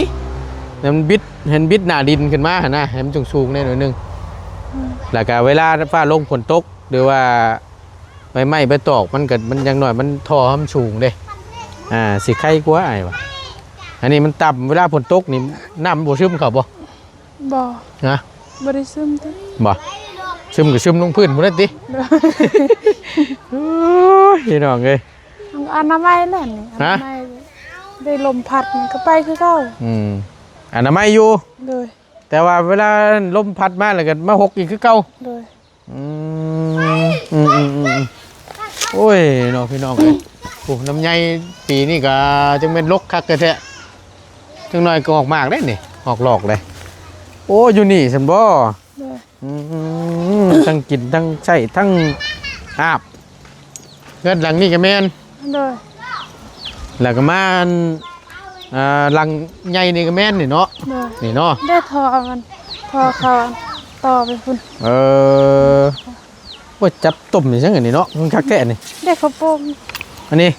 ໃຫ້ມັນບິດ ໃຫ້ມັນບິດໜ້າດິນຂຶ້ນມາຫັ້ນນະ ໃຫ້ມັນສູງໆແດ່ໜ້ອຍໜຶ່ງ. ອືມ ແລ້ວກະເວລາຟ້າລົງຝົນຕົກ ຫຼືວ່າໃບໄມ້ໃບຕອກ ມັນກະ ມັນຢ່າງໜ້ອຍມັນ ທໍ່ມັນສູງເດ້. ອ່າ ຊິໄຄກວ່າອ້າຍວ່າ. ອັນນີ້ມັນຕ່ຳ ເວລາຝົນຕົກນີ້ ນ້ຳມັນບໍ່ຊຶມເຂົ້າບໍ່? ບໍ່. ຮະ? ບໍ່ໄດ້ຊຶມຕິ? ບໍ່. ຊຶມກະຊຶມລົງພື້ນພຸ້ນແຫຼະຕິ? ໂດຍ. ໂອ້ຍ ພີ່ນ້ອງເອີຍ. ອະນາໄມແຫຼະນີ້. ຮະ? ອະນາໄມ ໄດ້ລົມພັດມັນກະໄປຄືເກົ່າ. ອືມ ອະນາໄມຢູ່. ໂດຍ. ແຕ່ວ່າເວລາລົມພັດມາແລ້ວກະມາຫົກອີກຄືເກົ່າ. ໂດຍ. ອືມ ອືມໆໆໆ ໂອ້ຍເນາະ ພີ່ນ້ອງເອີຍ. ໂອ້ ລຳໄຍປີນີ້ກະຈັ່ງແມ່ນລົກຄັກແທ້ໆ. ຈັກໜ້ອຍກະອອກໝາກເດ້ນີ້ ອອກດອກເດ້. ໂອ້ ຢູ່ນີ້ຊັ້ນບໍ່? ໂດຍ. ອືມ ທັງກິນ ທັງໃຊ້ ທັງອາບ. ເຮືອນຫຼັງນີ້ກະແມ່ນ. ໂດຍ. ແລ້ວກະມາອັນ ອ່າ ຫຼັງໃຫຍ່ນີ້ກະແມ່ນນີ້ເນາະ. ໂດຍ. ນີ້ເນາະ ໄດ້ທໍ່ມັນ ທໍ່ເຂົາຕໍ່ໄປພຸ້ນ. ເອີ ໂອ້ຍ ຈັບຕົ້ມອີ່ຫຍັງອັນນີ້ເນາະ ມັນຄັກແທ້ນີ້. ໄດ້ເຂົ້າໂປ່ງ. ອັນນີ້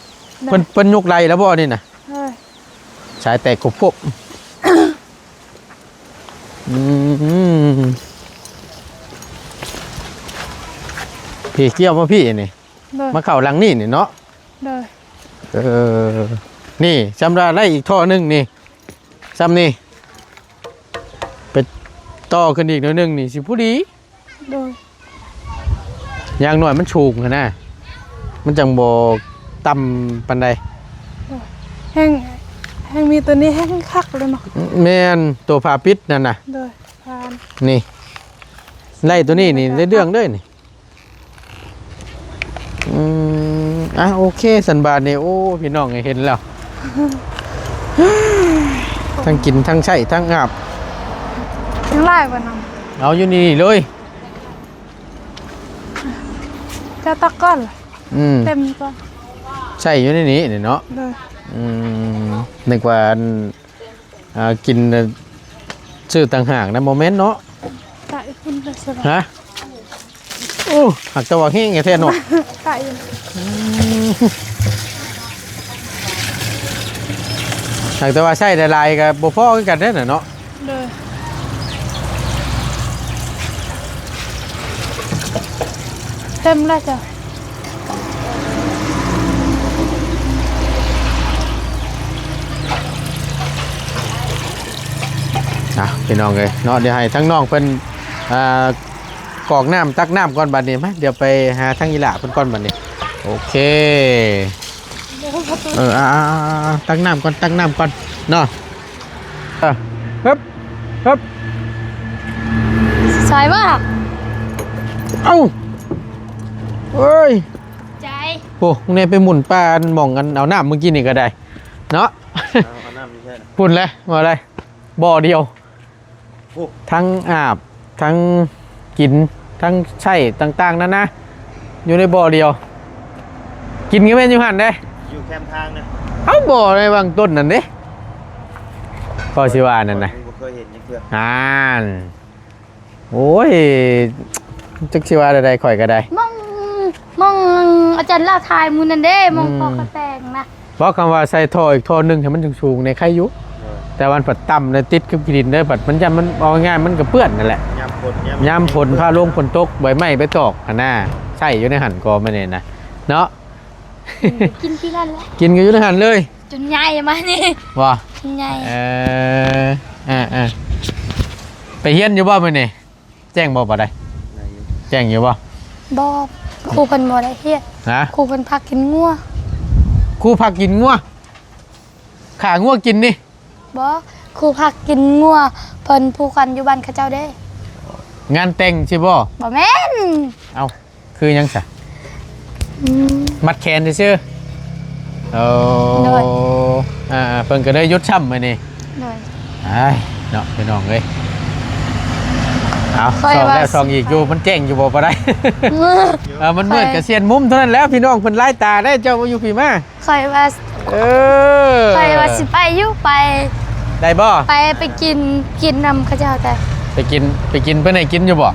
ໂດຍ ເພິ່ນ ເພິ່ນຍົກໄລ່ແລ້ວບໍ່ນີ້ນະ? ໂດຍ. ສາຍແຕກຄົບໆ. ອືມ ພີ້ ກ່ຽວມາພີ້ນີ້. ໂດຍ. ມາເຂົ້າຫຼັງນີ້ນີ້ເນາະ. ໂດຍ. ເອີ ນີ້ ຊ່ຳວ່າໄດ້ອີກທໍ່ໜຶ່ງນີ້ ຊ່ຳນີ້ ໄປຕໍ່ຂຶ້ນອີກໜ້ອຍໜຶ່ງນີ້ ຊິພໍດີ. ໂດຍ. ຢ່າງໜ້ອຍມັນສູງຫັ້ນນະ ມັນຈັ່ງບໍ່ຕ່ຳປານໃດ. ໂດຍ. ແຮ່ງ ແຮ່ງມີໂຕນີ້ແຮ່ງຄັກເລີຍເນາະ. ແມ່ນ ໂຕຝາປິດນັ້ນນະ. ໂດຍ. ຜ່ານ ນີ້ ໄລ່ໂຕນີ້ນີ້ ໄດ້ເລື່ອງເລີຍນີ້. ອືມ ອ່ະ ໂອເຄ ສັນບາດນີ້ ໂອ້ ພີ່ນ້ອງເຫັນແລ້ວ ທັງກິນ ທັງໃຊ້ ທັງອາບ ທັງຫຼາຍກວ່ານຳ. ເອົາຢູ່ນີ້ເລີຍ ເຈົ້າຕັກກ່ອນ. ອືມ ເຕັມກ່ອນ ໃສ່ຢູ່ໃນນີ້ເນາະ. ໂດຍ. ອືມ ນຶກວ່າອັນ ອ່າ ກິນ ຊື້ຕ່າງຫາກນະ ບໍ່ແມ່ນເນາະ. ຕາຍພຸ້ນລະສະບາຍ. ຮະ? ໂອ້ ຫາກແຕ່ວ່າແຮງແທ້ເນາະ. ຕາຍ. ອືມ ຫາກແຕ່ວ່າໃຊ້ຫຼາຍໆກະບໍ່ພໍຄືກັນເດ້ນະເນາະ. ໂດຍ. ເຕັມແລ້ວຈ້ະ. ອ່ະ ພີ່ນ້ອງເອີຍເນາະ ດຽວໃຫ້ທາງນ້ອງເພິ່ນ ອ່າ ກອກນ້ຳ ຕັກນ້ຳກ່ອນບາດນີ້. ມາ ດຽວໄປຫາທາງອີ່ຫຼ້າເພິ່ນກ່ອນບາດນີ້. ໂອເຄ ເອີ ອ່າ ຕັກນ້ຳກ່ອນ ຕັກນ້ຳກ່ອນເນາະ. ເອີ ເຮີບ ເຮີບ ໃສ່ບໍ່? ເອົ້າ ເອີຍ ໃຈ ໂອ້ ນີ້ໄປໝຸນປາໝ່ອງອັນເອົານ້ຳມື້ກີ້ນີ້ກະໄດ້ເນາະ. ເອົາ ເອົານ້ຳຢູ່ໃສນະ? ພຸ້ນແຫຼະ ບໍ່ໄດ້ ບໍ່ດຽວ. ໂອ້ ທັງອາບ ທັງກິນ ທັງໃຊ້ຕ່າງໆນານາ ຢູ່ໃນບໍ່ດຽວ. ກິນກະແມ່ນຢູ່ຫັ້ນເດ້ ຢູ່ແຄມທາງນະ. ເອົ້າ ບໍ່ ໃນຫວ່າງຕົ້ນນັ້ນເດ້ ກໍຊິວ່ານັ້ນນະ. ບໍ່ເຄີຍເຫັນຈັກເທື່ອ. ອ່ານ ໂອ້ຍ ຈັກຊິວ່າແນວໃດ ຂ້ອຍກະໄດ້ ມອງ ມອງອາຈານລາວຖ່າຍມື້ນັ້ນເດ້ ມອງ ອືມ ພໍ່ຂະແຕງນະ. ເວົ້າຄຳວ່າໃສ່ທໍ່ອີກທໍ່ໜຶ່ງໃຫ້ມັນສູງໆແດ່ໄຄຢູ່. ໂດຍ. ແຕ່ວ່າມັນພັດຕ່ຳແລະຕິດກັບຂີ້ດິນເດີ ພັດມັນຢ້ານ ມັນເວົ້າງ່າຍໆ ມັນກະເປື້ອນນັ້ນແຫຼະ. ຍາມຝົນ ຍາມຝົນ ຍາມຝົນ ຟ້າລົງຝົນຕົກ ໃບໄມ້ໃບຕອກຫັ້ນນາ ໃສ່ຢູ່ໃນຫັ້ນກໍແມ່ນນີ້ນະ ເນາະ. ກິນທີ່ນັ້ນແຫຼະ ກິນກະຢູ່ໃນຫັ້ນເລີຍ ຈົນໃຫຍ່ມານີ້. ບໍ່? ຈົນໃຫຍ່. ເອີ ເອີ ເອີ ໄປຮຽນຢູ່ບໍ່ມື້ນີ້? ແຈ້ງບໍ່ ບໍ່ໄດ້? ໄດ້ຢູ່. ແຈ້ງຢູ່ບໍ່? ບໍ່ ຄູເພິ່ນບໍ່ໄດ້ຮຽນ. ຮະ? ຄູເພິ່ນພາກິນງົວ. ຄູພາກິນງົວ? ຂ້າງົວກິນນີ້? ບໍ່ ຄູພາກິນງົວ ເພິ່ນຜູກພັນຢູ່ບ້ານເຂົາເຈົ້າເດ້. ງານແຕ່ງຊິບໍ່? ບໍ່ແມ່ນ. ເອົ້າ ຄືຫຍັງຊະ? ອືມ ມັດແຂນຊື່ໆ. ໂອ້ ໂດຍ. ອ່າ ເພິ່ນກະເລີຍຢຸດຊ້ຳມື້ນີ້. ໂດຍ. ອ້າຍ ເນາະ ພີ່ນ້ອງເອີຍ ເອົາ ສ່ອງແລ້ວສ່ອງອີກຢູ່ ມັນແຈ້ງຢູ່ບໍ່ ບໍ່ໄດ້. ເອີ ມັນມືດກະສ່ຽນມຸມເທົ່ານັ້ນແຫຼະ ພີ່ນ້ອງເພິ່ນລາຍຕາໄດ້ ເຈົ້າຢູ່ພີ້ມາ. ຂ້ອຍວ່າ ເອີ ຂ້ອຍວ່າຊິໄປຢູ່ ໄປ ໄດ້ບໍ່? ໄປ ໄປກິນ ກິນນຳເຂົາເຈົ້າແຕ່ ໄປກິນ ໄປກິນ ເພິ່ນໃຫ້ກິນຢູ່ບໍ່?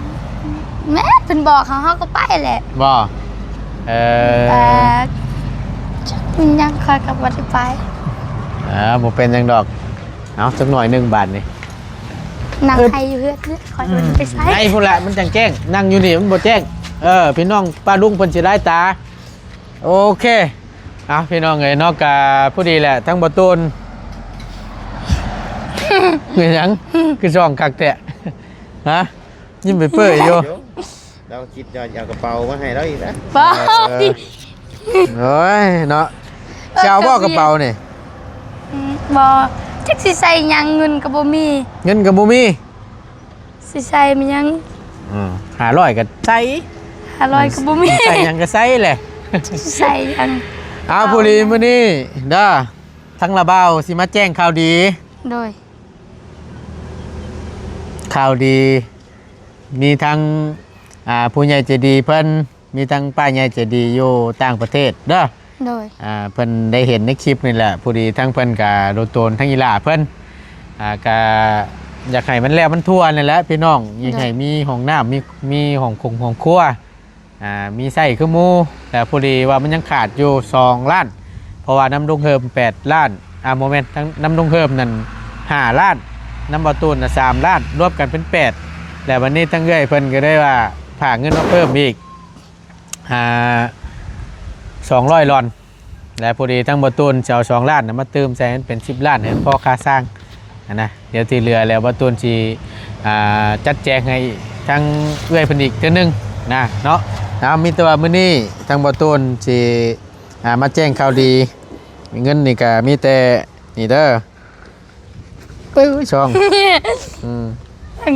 ແມ່ນ ເພິ່ນບອກເຮົາ ເຮົາກະໄປແຫຼະ. ບໍ່? ເອີ ແຕ່ ຈັກແມ່ນຫຍັງ ຂ້ອຍກະບໍ່ໄດ້ໄປ. ເອີ ບໍ່ເປັນຫຍັງດອກ. ເອົາ ຈັກໜ້ອຍໜຶ່ງບາດນີ້ ນັ່ງໄຫ້ຢູ່ເຮືອນນີ້ ຂ້ອຍບໍ່ໄດ້ໄປໃສ ໃນພຸ້ນລະມັນຈັ່ງແຈ້ງ ນັ່ງຢູ່ນີ້ມັນບໍ່ແຈ້ງ. ເອີ ພີ່ນ້ອງປ້າລຸງເພິ່ນຊິລາຍຕາ. ໂອເຄ ເອົາ ພີ່ນ້ອງເອີຍເນາະ ກະພໍດີແຫຼະ ທັງບໍ່ຕູນ ເປັນຫຍັງ ຄືຊ່ອງຄັກແທ້ ຮະ? ຍິ້ມເປີຍໆຢູ່ ລາວຄິດວ່າຈະເອົາກະເປົາມາໃຫ້ລາວອີກນະ. ບໍ່ ເອີ ໂອ້ຍເນາະ ເອີ ຊິເອົາບໍ່ກະເປົານີ້? ອືມ ບໍ່ ຈັກຊິໃສ່ຫຍັງ ເງິນກະບໍ່ມີ ເງິນກະບໍ່ມີ ຊິໃສ່ມາຫຍັງ? ອືມ ຫ້າຮ້ອຍກະໃສ່ ຫ້າຮ້ອຍກະບໍ່ມີ ໃສ່ຫຍັງກະໃສ່ແຫຼະ ຊິໃສ່ຫຍັງ? ເອົາ ເອົາ ພໍດີມື້ນີ້ເດີ ທັງລາວບ່າວຊິມາແຈ້ງຂ່າວດີ ໂດຍ ຂ່າວດີ ມີທັງ ອ່າ ຜູ້ໃຫຍ່ໃຈດີເພິ່ນ ມີທັງປ້າໃຫຍ່ໃຈດີຢູ່ຕ່າງປະເທດເດີ ໂດຍ ອ່າ ເພິ່ນໄດ້ເຫັນໃນຄລິບນີ້ແຫຼະ ພໍດີທັງເພິ່ນກະໂດນໂຕນທັງອີ່ຫຼ້າເພິ່ນ ອ່າ ກະຢາກໃຫ້ມັນແລ້ວມັນທົ່ວນີ້ແຫຼະພີ່ນ້ອງ ໂດຍ ຢາກໃຫ້ມີຫ້ອງນ້ຳ ມີ ມີຫ້ອງຄົງຫ້ອງຄົວ ອ່າ ມີໃຊ້ຄືໝູ່ ແຕ່ພໍດີວ່າມັນຍັງຂາດຢູ່ສອງລ້ານ ເພາະວ່ານຳລຸງເຮີມແປດລ້ານ ອ່າ ບໍ່ແມ່ນ ນຳລຸງເຮີມນັ້ນຫ້າລ້ານ ນຳບ່າວຕູນນະສາມລ້ານ ລວມກັນເປັນແປດ ແລ້ວບັດນີ້ທາງເອື້ອຍເພິ່ນກະໄດ້ວ່າຝາກເງິນມາເພີ່ມອີກ ອ່າ ສອງຮ້ອຍລອນ ແລະ ພໍດີທັງບ່າວຕູນຊິເອົາສອງລ້ານນະມາຕື່ມໃສ່ໃຫ້ມັນເປັນສິບລ້ານ ໃຫ້ມັນພໍຄ່າສ້າງຫັ້ນນະ ດຽວທີ່ເຫຼືອແລ້ວບ່າວຕູນຊິ ອ່າ ຈັດແຈງໃຫ້ທາງເອື້ອຍເພິ່ນອີກເທື່ອໜຶ່ງນະເນາະ. ເອົາ ມີແຕ່ວ່າມື້ນີ້ທາງບ່າວຕູນຊິ ອ່າ ມາແຈ້ງຂ່າວດີ ເງິນນີ້ກະມີແຕ່ນີ້ເດີ ປຶ້ຍ ຊ່ອງ ອືມ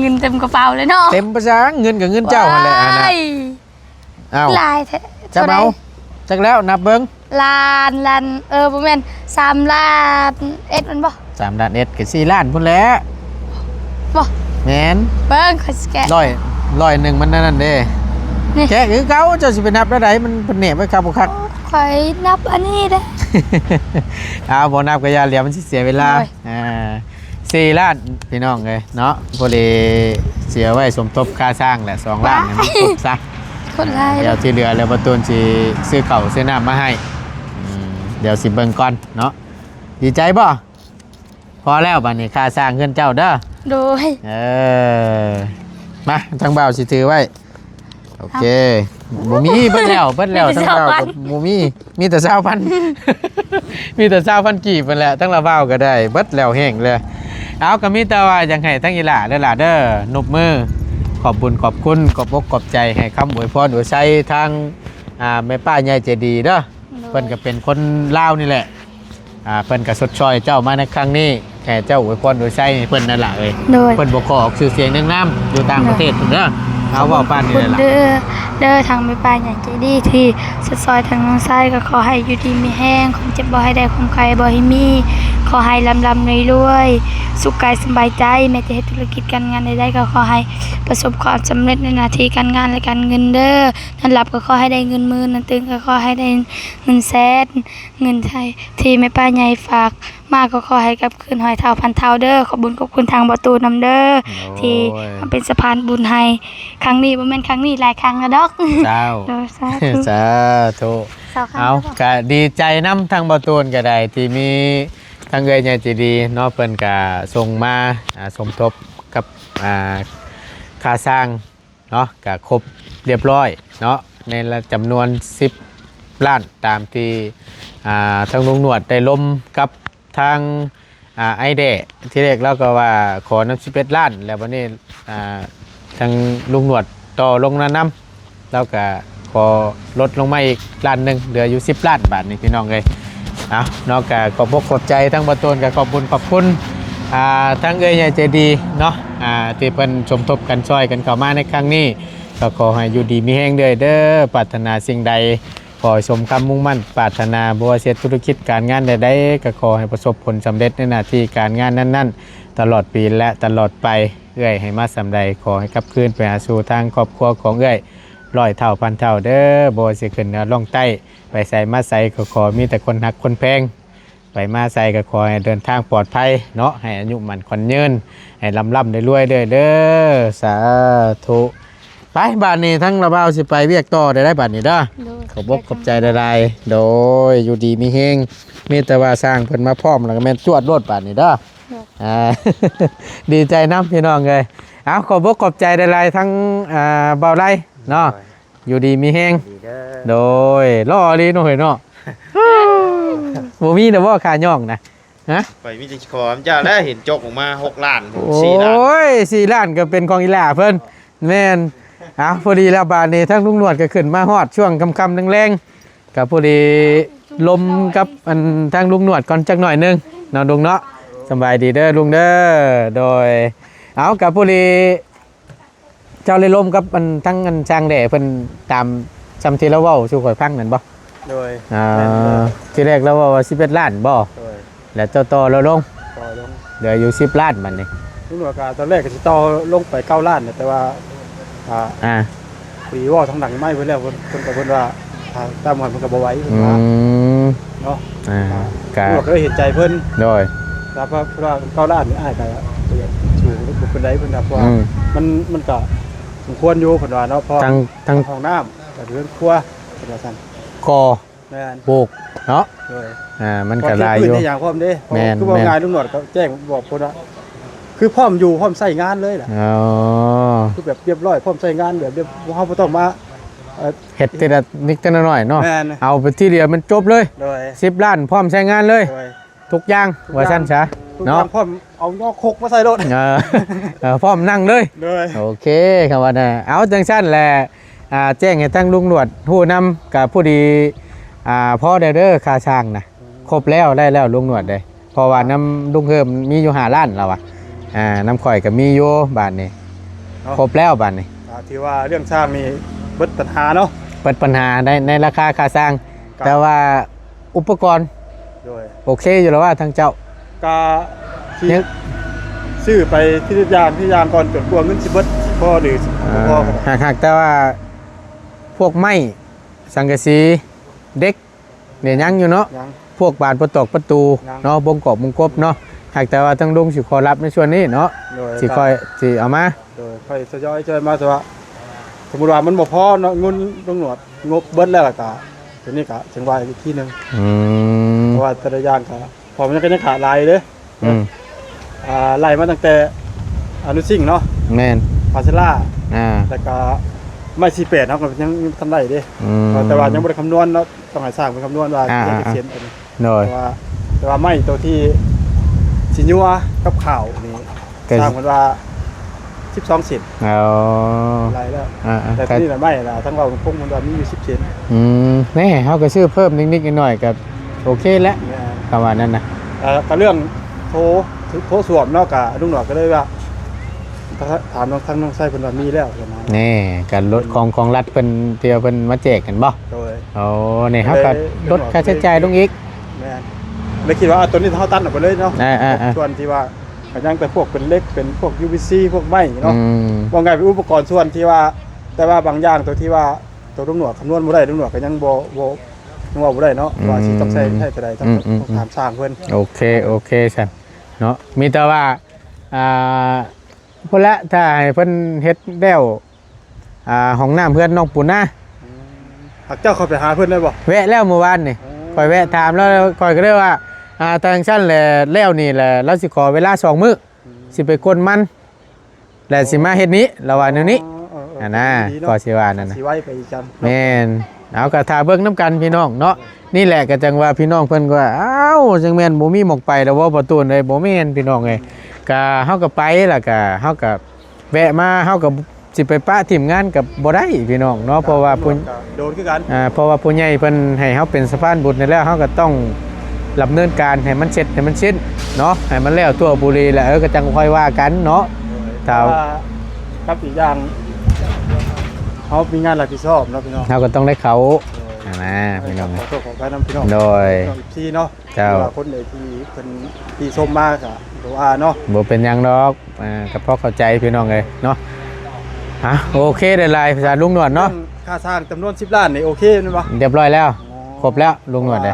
ເງິນເຕັມກະເປົາເລີຍເນາະ ເຕັມປະສັງ ເງິນກະເງິນເຈົ້າຫັ້ນແຫຼະຫັ້ນນະ ອ້າວ ຫຼາຍແທ້ ຈັກເອົາ ເທົ່າໃດ ຈັກແລ້ວນັບເບິ່ງ ລ້ານ ລ້ານ ເອີ ບໍ່ແມ່ນ ສາມລ້ານເອັດແມ່ນບໍ່? ສາມລ້ານເອັດກະສີ່ລ້ານພຸ້ນແຫຼະ ບໍ່ ແມ່ນ ເບິ່ງ ຂ້ອຍຊິແກະ ຮ້ອຍ ຮ້ອຍໜຶ່ງມັນອັນນັ້ນເດ້ ນີ້ ແກະຄືເກົ່າ ເຈົ້າຊິໄປນັບແນວໃດ ມັນເພິ່ນແນບໄວ້ຄັກບໍ່ຄັກ ໂອ້ ຂ້ອຍນັບອັນນີ້ເດ້ ເອົາ ບໍ່ນັບກະຢ່າ ດຽວມັນຊິເສຍເວລາ ໂດຍ ອ່າ ສີ່ລ້ານພີ່ນ້ອງເອີຍເນາະ ພໍດີຊິເອົາໄວ້ສົມທົບຄ່າສ້າງແຫຼະ ສອງລ້ານໃຫ້ມັນຄົບຊະ ຄົນຫຼາຍ ດຽວທີ່ເຫຼືອແລ້ວບ່າວຕູນຊິຊື້ເຂົ້າຊື້ນ້ຳມາໃຫ້ ອືມ ດຽວຊິເບິ່ງກ່ອນເນາະ ດີໃຈບໍ່? ພໍແລ້ວບາດນີ້ ຄ່າສ້າງເຮືອນເຈົ້າເດີ ໂດຍ ເອີ ມາ ທາງບ່າວຊິຖືໄວ້ ໂອເຄ ບໍ່ມີ ເບິດແລ້ວ ເບິດແລ້ວ ມີແຕ່ ທັງເກົ່າ ຊາວພັນ ກະບໍ່ມີ ມີແຕ່ຊາວພັນ ມີແຕ່ຊາວພັນກີບຫັ້ນແຫຼະ ທັງລາວບ່າວກະໄດ້ ເບິດແລ້ວແຫ້ງເລີຍ ເອົາ ກະມີແຕ່ວ່າຢາກໃຫ້ທັງອີ່ຫຼ້າເດີຫຼ້າເດີ ນົບມື ຂອບບຸນຂອບຄຸນ ຂອບອົກຂອບໃຈ ໃຫ້ຄຳອວຍພອນອວຍໄຊທາງ ອ່າ ແມ່ປ້າໃຫຍ່ໃຈດີເດີ ໂດຍ ເພິ່ນກະເປັນຄົນລາວນີ້ແຫຼະ ອ່າ ເພິ່ນກະຊົດຊ່ອຍເຈົ້າມາໃນຄັ້ງນີ້ ແຄ່ເຈົ້າອວຍພອນອວຍໄຊໃຫ້ເພິ່ນນັ້ນລະເອີຍ ໂດຍ ເພິ່ນບໍ່ຂໍອອກຊື່ສຽງນຽງນາມ ຢູ່ຕ່າງປະເທດພຸ້ນເດີ ເອົາ ເວົ້າປານນີ້ແຫຼະ ເດີ ທາງແມ່ປ້າໃຫຍ່ໃຈດີທີ່ຊົດຊ່ອຍທາງນ້ອງຊາຍ ກະຂໍໃຫ້ຢູ່ດີມີແຮງ ຄວາມເຈັບບໍ່ໃຫ້ໄດ້ ຄວາມໄຂ້ບໍ່ໃຫ້ມີ ຂໍໃຫ້ລ່ຳໆລວຍໆ ສຸກກາຍສະບາຍໃຈ ແມ້ຈະເຮັດທຸລະກິດການງານໃດໆ ກະຂໍໃຫ້ປະສົບຄວາມສຳເລັດໃນໜ້າທີ່ການງານ ແລະ ການເງິນເດີ ນອນຫຼັບກະຂໍໃຫ້ໄດ້ເງິນໝື່ນ ນອນຕື່ນກະຂໍໃຫ້ໄດ້ເງິນແສນ ເງິນໄທທີ່ແມ່ປ້າໃຫຍ່ຝາກມາກະຂໍໃຫ້ກັບຄືນຮ້ອຍເທົ່າພັນເທົ່າເດີ ຂອບບຸນຂອບຄຸນທາງບ່າວຕູນນຳເດີ ໂອ້ຍ ທີ່ມາເປັນສະພານບຸນໃຫ້ ຄັ້ງນີ້ບໍ່ແມ່ນຄັ້ງນີ້ ຫຼາຍຄັ້ງລະດອກ ເຈົ້າ ໂດຍ ສາທຸ ສາທຸ ເອົາ ກະດີໃຈນຳທາງບ່າວຕູນກະໄດ້ ທີ່ມີທາງເອື້ອຍໃຫຍ່ໃຈດີເນາະ ເພິ່ນກະສົ່ງມາ ອ່າ ສົມທົບກັບ ອ່າ ຄ່າສ້າງ ເນາະ ກະຄົບລຽບຮ້ອຍເນາະ ໃນລະຈຳນວນສິບລ້ານ ຕາມທີ່ ອ່າ ທາງລຸງໜວດໄດ້ລົມກັບທາງ ອ່າ ອ້າຍແດ່ ທີແລກລາວກະວ່າຂໍນຳສິບເອັດລ້ານ ແລ້ວບາດນີ້ ອ່າ ທາງລຸງໜວດຕໍ່ລົງມານຳ ລາວກະຂໍລົດລົງມາອີກລ້ານໜຶ່ງ ເຫຼືອຢູ່ສິບລ້ານ ບາດນີ້ພີ່ນ້ອງເອີຍ ເອົາເນາະ ກະຂອບອົກຂອບໃຈທາງບ່າວຕູນ ກະຂອບບຸນຂອບຄຸນ ອ່າ ທາງເອື້ອຍໃຫຍ່ໃຈດີເນາະ ອ່າ ທີ່ເພິ່ນສົມທົບກັນຊ່ອຍກັນເຂົ້າມາໃນຄັ້ງນີ້ ກະຂໍໃຫ້ຢູ່ດີມີແຮງເລື້ອຍເດີ ປາດຖະໜາສິ່ງໃດ ຂໍໃຫ້ສົມຄຳມຸ່ງໝັ້ນປາດຖະໜາ ບໍ່ວ່າຊິເຮັດທຸລະກິດການງານໃດໆ ກະຂໍໃຫ້ປະສົບຜົນສຳເລັດໃນໜ້າທີ່ການງານນັ້ນໆ ຕະຫຼອດປີ ແລະ ຕະຫຼອດໄປ ເອື້ອຍໃຫ້ມາສ່ຳໃດ ຂໍໃຫ້ກັບຄືນໄປຫາສູ່ທາງຄອບຄົວຂອງເອື້ອຍ ຮ້ອຍເທົ່າພັນເທົ່າເດີ ບໍ່ວ່າຊິຂຶ້ນເໜືອລ່ອງໃຕ້ ໄປໃສມາໃສ ກະຂໍມີແຕ່ຄົນຮັກຄົນແພງ ໄປມາໃສກະຂໍໃຫ້ເດີນທາງປອດໄພເນາະ ໃຫ້ອາຍຸໝັ້ນຂວັນຍືນ ໃຫ້ລ່ຳໆລວຍໆເດີ້ເດີ ສາທຸ ໄປ ບາດນີ້ທາງລາວບ່າວຊິໄປວຽກຕໍ່ໄດ້ ບາດນີ້ເດີ ໂດຍ ຂອບອົກຂອບໃຈຫຼາຍໆ ໂດຍ ຢູ່ດີມີແຮງ ມີແຕ່ວ່າສ້າງເພິ່ນມາພ້ອມ ລະກະແມ່ນຈວດໂລດບາດນີ້ເດີ ໂດຍ ອ່າ ດີໃຈນຳພີ່ນ້ອງເອີຍ. ເອົາ ຂອບອົກຂອບໃຈຫຼາຍໆ ທັງ ອ່າ ບ່າວໄລເນາະ ຢູ່ດີມີແຮງ. ໂດຍ ຫຼໍ່ອີ່ຫຼີເນາະເອີຍເນາະ. ບໍ່ມີນະບໍ່ຄ່າຍ້ອງນະ? ຮະ? ຂ້ອຍມີແຕ່ຂໍນຳເຈົ້າແຫຼະ ເຫັນຈົກອອກມາຫົກລ້ານ ໂອ້ຍ ສີ່ລ້ານ ສີ່ລ້ານກໍເປັນຂອງອີ່ຫຼ້າເພິ່ນ. ແມ່ນ. ເອົາ ພໍດີແລ້ວ ບາດນີ້ທາງລຸງໜວດກໍຂຶ້ນມາຮອດຊ່ວງຄ່ຳໆແລງໆ ກໍພໍດີລົມກັບອັນທາງລຸງໜວດກ່ອນຈັກໜ້ອຍໜຶ່ງເນາະ ລຸງເນາະ. ສະບາຍດີເດີລຸງເດີ. ໂດຍ ເອົາ ກໍພໍດີ ເຈົ້າໄດ້ລົມກັບອັນ ທາງອັນຊ່າງແດ່ເພິ່ນ ຕາມຊ່ຳທີ່ລາວເວົ້າສູ່ຂ້ອຍຟັງນັ້ນບໍ່? ໂດຍ ອ່າ ແມ່ນເລີຍ. ທີແລກລາວເວົ້າວ່າສິບເອັດລ້ານບໍ່? ໂດຍ ແລ້ວເຈົ້າຕໍ່ລາວລົງ? ຕໍ່ລົງ ເຫຼືອຢູ່ສິບລ້ານບາດນີ້. ລຸງໜວດກໍຕອນແລກກໍຊິຕໍ່ລົງໄປເກົ້າລ້ານ ແຕ່ວ່າ ອ່າ ອ່າ ພໍດີເວົ້າທາງຫຼັງໄມເພິ່ນແລ້ວ ເພິ່ນ ເພິ່ນກໍ ເພິ່ນວ່າ ຖ້າຕາມມັນ ເພິ່ນກໍບໍ່ໄຫວເພິ່ນວ່າ ອືມ ເນາະ. ອ່າ ອ່າ ກໍ ເພິ່ນກໍເລີຍເຫັນໃຈເພິ່ນ. ໂດຍ ແລ້ວເພິ່ນວ່າເກົ້າລ້ານນີ້ ອ້າຍກໍບໍ່ຢາກສູ້ບໍ່ປານໃດເພິ່ນວ່າ ເພາະວ່າ ອືມ ມັນ ມັນກໍສົມຄວນຢູ່ເພິ່ນວ່າເນາະ ເພາະ ທັງ ທັງຫ້ອງນ້ຳ ກໍເຮືອນຄົວເພິ່ນວ່າຊັ້ນ ກໍ ແມ່ນ ປູກເນາະ. ໂດຍ ອ່າ ມັນກໍຫຼາຍຢູ່ ເຮັດພື້ນເຮັດຫຍັງພ້ອມເດ້. ແມ່ນ ຄືເວົ້າ ແມ່ນ ງ່າຍ ລຸງໜວດກໍແຈ້ງບອກເພິ່ນວ່າ ຄືພ້ອມຢູ່ພ້ອມໃຊ້ງານເລີຍລະ. ອໍ ຄືແບບຮຽບຮ້ອຍ ພ້ອມໃຊ້ງານ ແບບ ເຮົາບໍ່ຕ້ອງມາ ເອີ ເຮັດທີລະນິດທີລະໜ້ອຍເນາະ. ແມ່ນ ເອົາໄປທີດຽວມັນຈົບເລີຍ. ໂດຍ ສິບລ້ານ ພ້ອມໃຊ້ງານເລີຍ. ໂດຍ ທຸກຢ່າງ ທຸກຢ່າງ ວ່າຊັ້ນຊະ ທຸກຢ່າງ ເນາະ ພ້ອມເອົາຍໍຄົກມາໃສ່ໂລດ. ເອີ ເອີ ພ້ອມນັ່ງເລີຍ. ໂດຍ ໂອເຄ ຄຳວ່ານັ້ນ. ເອົາ ຈັ່ງຊັ້ນແຫຼະ ອ່າ ແຈ້ງໃຫ້ທາງລຸງໜວດຮູ້ນຳ ກະພໍດີ ອ່າ ພໍແລ້ວເດີ ຄ່າຊ່າງນະ ອືມ ຄົບແລ້ວ ໄດ້ແລ້ວລຸງໜວດເດ້. ເພາະວ່ານຳລຸງເຮີມມີຢູ່ຫ້າລ້ານລາວວ່າ ອ່າ ນຳຂ້ອຍກໍມີຢູ່ ບາດນີ້ ເນາະ ຄົບແລ້ວບາດນີ້. ອ່າ ຖືວ່າເລື່ອງຊ່າງນີ້ເບິດບັນຫາເນາະ ເບິດບັນຫາໃນ ໃນລາຄາຄ່າຊ່າງ. ແຕ່ວ່າອຸປະກອນ ໂດຍ ໂອເຄຢູ່ແລ້ວວ່າທາງເຈົ້າ ກະຊິ ຍັງ ຊື້ໄປທີລະຢ່າງທີລະຢ່າງກ່ອນ ຈົນກວ່າເງິນຊິເບິດ ຊິພໍຫຼືບໍ່ພໍ. ອ່າ ຫາກ ຫາກແຕ່ວ່າພວກໄມ້ ສັງກະສີ ເດັກ ນີ້ຍັງຢູ່ເນາະ ຍັງ ພວກບານປະຕອກປະຕູ ຍັງ ເນາະ ບົງກອກບົງກົບເນາະ. ຫາກແຕ່ວ່າທາງລຸງຊິຂໍຮັບໃນສ່ວນນີ້ເນາະ ໂດຍ ຊິຄ່ອຍ ຊິເອົາມາ ໂດຍ ຄ່ອຍທະຍອຍ ທະຍອຍມາ. ແຕ່ວ່າສົມມຸດວ່າມັນບໍ່ພໍເນາະ ເງິນລຸງໜວດ ງົບເບິດແລ້ວ ແລ້ວກະຕົວນີ້ກະຈັ່ງວ່າອີກທີໜຶ່ງ. ອືມ ເພາະວ່າແຕ່ລະຢ່າງກະ ເພາະມັນກໍຍັງຂາດຫຼາຍເດ້. ອືມ ອ່າ ໄລ່ມາຕັ້ງແຕ່ອະນຸຊິງເນາະ ແມ່ນ ພາເຊລາ ອ່າ ແລ້ວກໍໄມ້ສີ່ແປດ ເຮົາກໍຍັງ ຍັງບໍ່ທັນໄດ້ເດ້. ອືມ ເພາະ ແຕ່ວ່າຍັງບໍ່ໄດ້ຄຳນວນເນາະ ຕ້ອງໃຫ້ຊ່າງເພິ່ນຄຳນວນວ່າ ອ່າ ຈະເຮັດຈັກເຊັນຕົວນີ້. ໂດຍ ແຕ່ວ່າ ແຕ່ວ່າໄມ້ຕົວທີ່ຊິຍົວກັບຂ້າວນີ້ ກໍ ຊ່າງເພິ່ນວ່າສິບສອງເຊັນ. ອໍ ຫຼາຍແລ້ວ. ອ່າໆ ແຕ່ ກໍ ຕົວນີ້ລະໄມ້ລະ ທາງເວົ້າຕົງໆ ເພິ່ນວ່າມີຢູ່ສິບເຊັນ. ອືມ ແນ່ ເຮົາກໍຊື້ເພີ່ມນິດໆໜ້ອຍໆ ກໍໂອເຄແຫຼະ. ແມ່ນ ຄຳວ່ານັ້ນນະ. ເອີ ກໍເລື່ອງໂທ ໂທສ້ວມເນາະ ກໍລຸງໜວດກໍເລີຍວ່າ ຖາມທາງນ້ອງໄຊເພິ່ນວ່າມີແລ້ວ. ແນ່ ກໍລົດຂອງ ຂອງລັດເພິ່ນ ທີ່ວ່າເພິ່ນມາແຈກຫັ້ນບໍ່? ໂດຍ ໂອ້ ນີ້ເຮົາກໍລົດຄ່າໃຊ້ຈ່າຍລົງອີກ. ແມ່ນ ເລີຍຄິດວ່າ ເອົາ ຕົວນີ້ເຮົາຕັດອອກໄປເລີຍເນາະ. ອ່າໆໆ ສ່ວນທີ່ວ່າ ກໍຍັງແຕ່ພວກເປັນເຫຼັກ ເປັນພວກ ຢູ ວີ ຊີ ພວກໄມ້ເນາະ. ອືມ ວ່າງ່າຍເປັນອຸປະກອນສ່ວນທີ່ວ່າ ແຕ່ວ່າບາງຢ່າງຕົວທີ່ວ່າ ຕົວລຸງໜວດຄຳນວນບໍ່ໄດ້ ລຸງໜວດກໍຍັງບໍ່ ບໍ່ ຍັງເວົ້າບໍ່ໄດ້ເນາະ ອືມ ວ່າຊິຕ້ອງໃຊ້ ໃຊ້ເທົ່າໃດ ຕ້ອງ ອືມໆໆ ຖາມຊ່າງເພິ່ນ. ໂອເຄ ໂອເຄຊັ້ນເນາະ ມີແຕ່ວ່າ ອ່າ ພຸ້ນແຫຼະ ຖ້າໃຫ້ເພິ່ນເຮັດແລ້ວ ອ່າ ຫ້ອງນ້ຳເຮືອນນ້ອງປູນນາ. ອືມ ຫາກເຈົ້າເຂົ້າໄປຫາເພິ່ນໄດ້ບໍ່? ແວະແລ້ວມື້ວານນີ້. ໂອ້ ຂ້ອຍແວະຖາມລາວ ຂ້ອຍກໍເລີຍວ່າ ອ່າ ຖ້າຈັ່ງຊັ້ນແຫຼະ ແລ້ວນີ້ແຫຼະ ລາວຊິຂໍເວລາສອງມື້ ອືມ ຊິໄປກົນມັນ ແລະຊິມາເຮັດນີ້ ລາວວ່າແນວນີ້. ອໍ ເອີໆ ອັນນະ ກໍຊິວ່ານັ້ນນະ ຊິໄວໄປອີກຈັ່ງ. ແມ່ນ ເອົາ ກໍຖ້າເບິ່ງນຳກັນພີ່ນ້ອງເນາະ. ນີ້ແຫຼະ ກໍຈັ່ງວ່າພີ່ນ້ອງເພິ່ນກໍວ່າ ອ້າວ ຈັ່ງແມ່ນບໍ່ມີໝ່ອງໄປແລ້ວບໍ່ ປະຕູນເອີຍ? ບໍ່ແມ່ນພີ່ນ້ອງເອີຍ ກໍເຮົາກໍໄປ ແລ້ວກໍເຮົາກໍແວະມາ ເຮົາກໍຊິໄປປະຖິ້ມງານກໍບໍ່ໄດ້ພີ່ນ້ອງເນາະ ເພາະວ່າຜູ້ ໂດນຄືກັນ ອ່າ ເພາະວ່າຜູ້ໃຫຍ່ເພິ່ນໃຫ້ເຮົາເປັນສະພານບຸນໃຫ້ແລ້ວ ເຮົາກໍຕ້ອງດຳເນີນການໃຫ້ມັນເສັດໃຫ້ມັນສິ້ນເນາະ ໃຫ້ມັນແລ້ວທົ່ວບູລີ ແລ້ວ ເອີ ກໍຈັ່ງຄ່ອຍວ່າກັນເນາະ. ໂດຍ ຖ້າ ແຕ່ວ່າກັບອີກຢ່າງ ເຮົາມີງານຮັບຜິດຊອບເນາະພີ່ນ້ອງ ເຮົາກໍຕ້ອງໄດ້ເຂົ້າ. ໂດຍ ຫັ້ນນະພີ່ນ້ອງ ຂໍໂທດຂໍອະໄພນຳພີ່ນ້ອງ ໂດຍ ພີ່ນ້ອງເອັຟຊີເນາະ. ເຈົ້າ ຫຼືວ່າຄົນໃດທີ່ເພິ່ນ ທີ່ຊົມມາກໍບໍ່ວ່າເນາະ ບໍ່ເປັນຫຍັງດອກ ອ່າ ກໍພໍເຂົ້າໃຈພີ່ນ້ອງເອີຍເນາະ. ຮະ ໂອເຄຫຼາຍໆ ພາສາລຸງໜວດເນາະ ເລື່ອງຄ່າສ້າງຈຳນວນສິບລ້ານນີ້ໂອເຄແມ່ນບໍ່? ຮຽບຮ້ອຍແລ້ວ ອໍ ຄົບແລ້ວລຸງໜວດເດ້.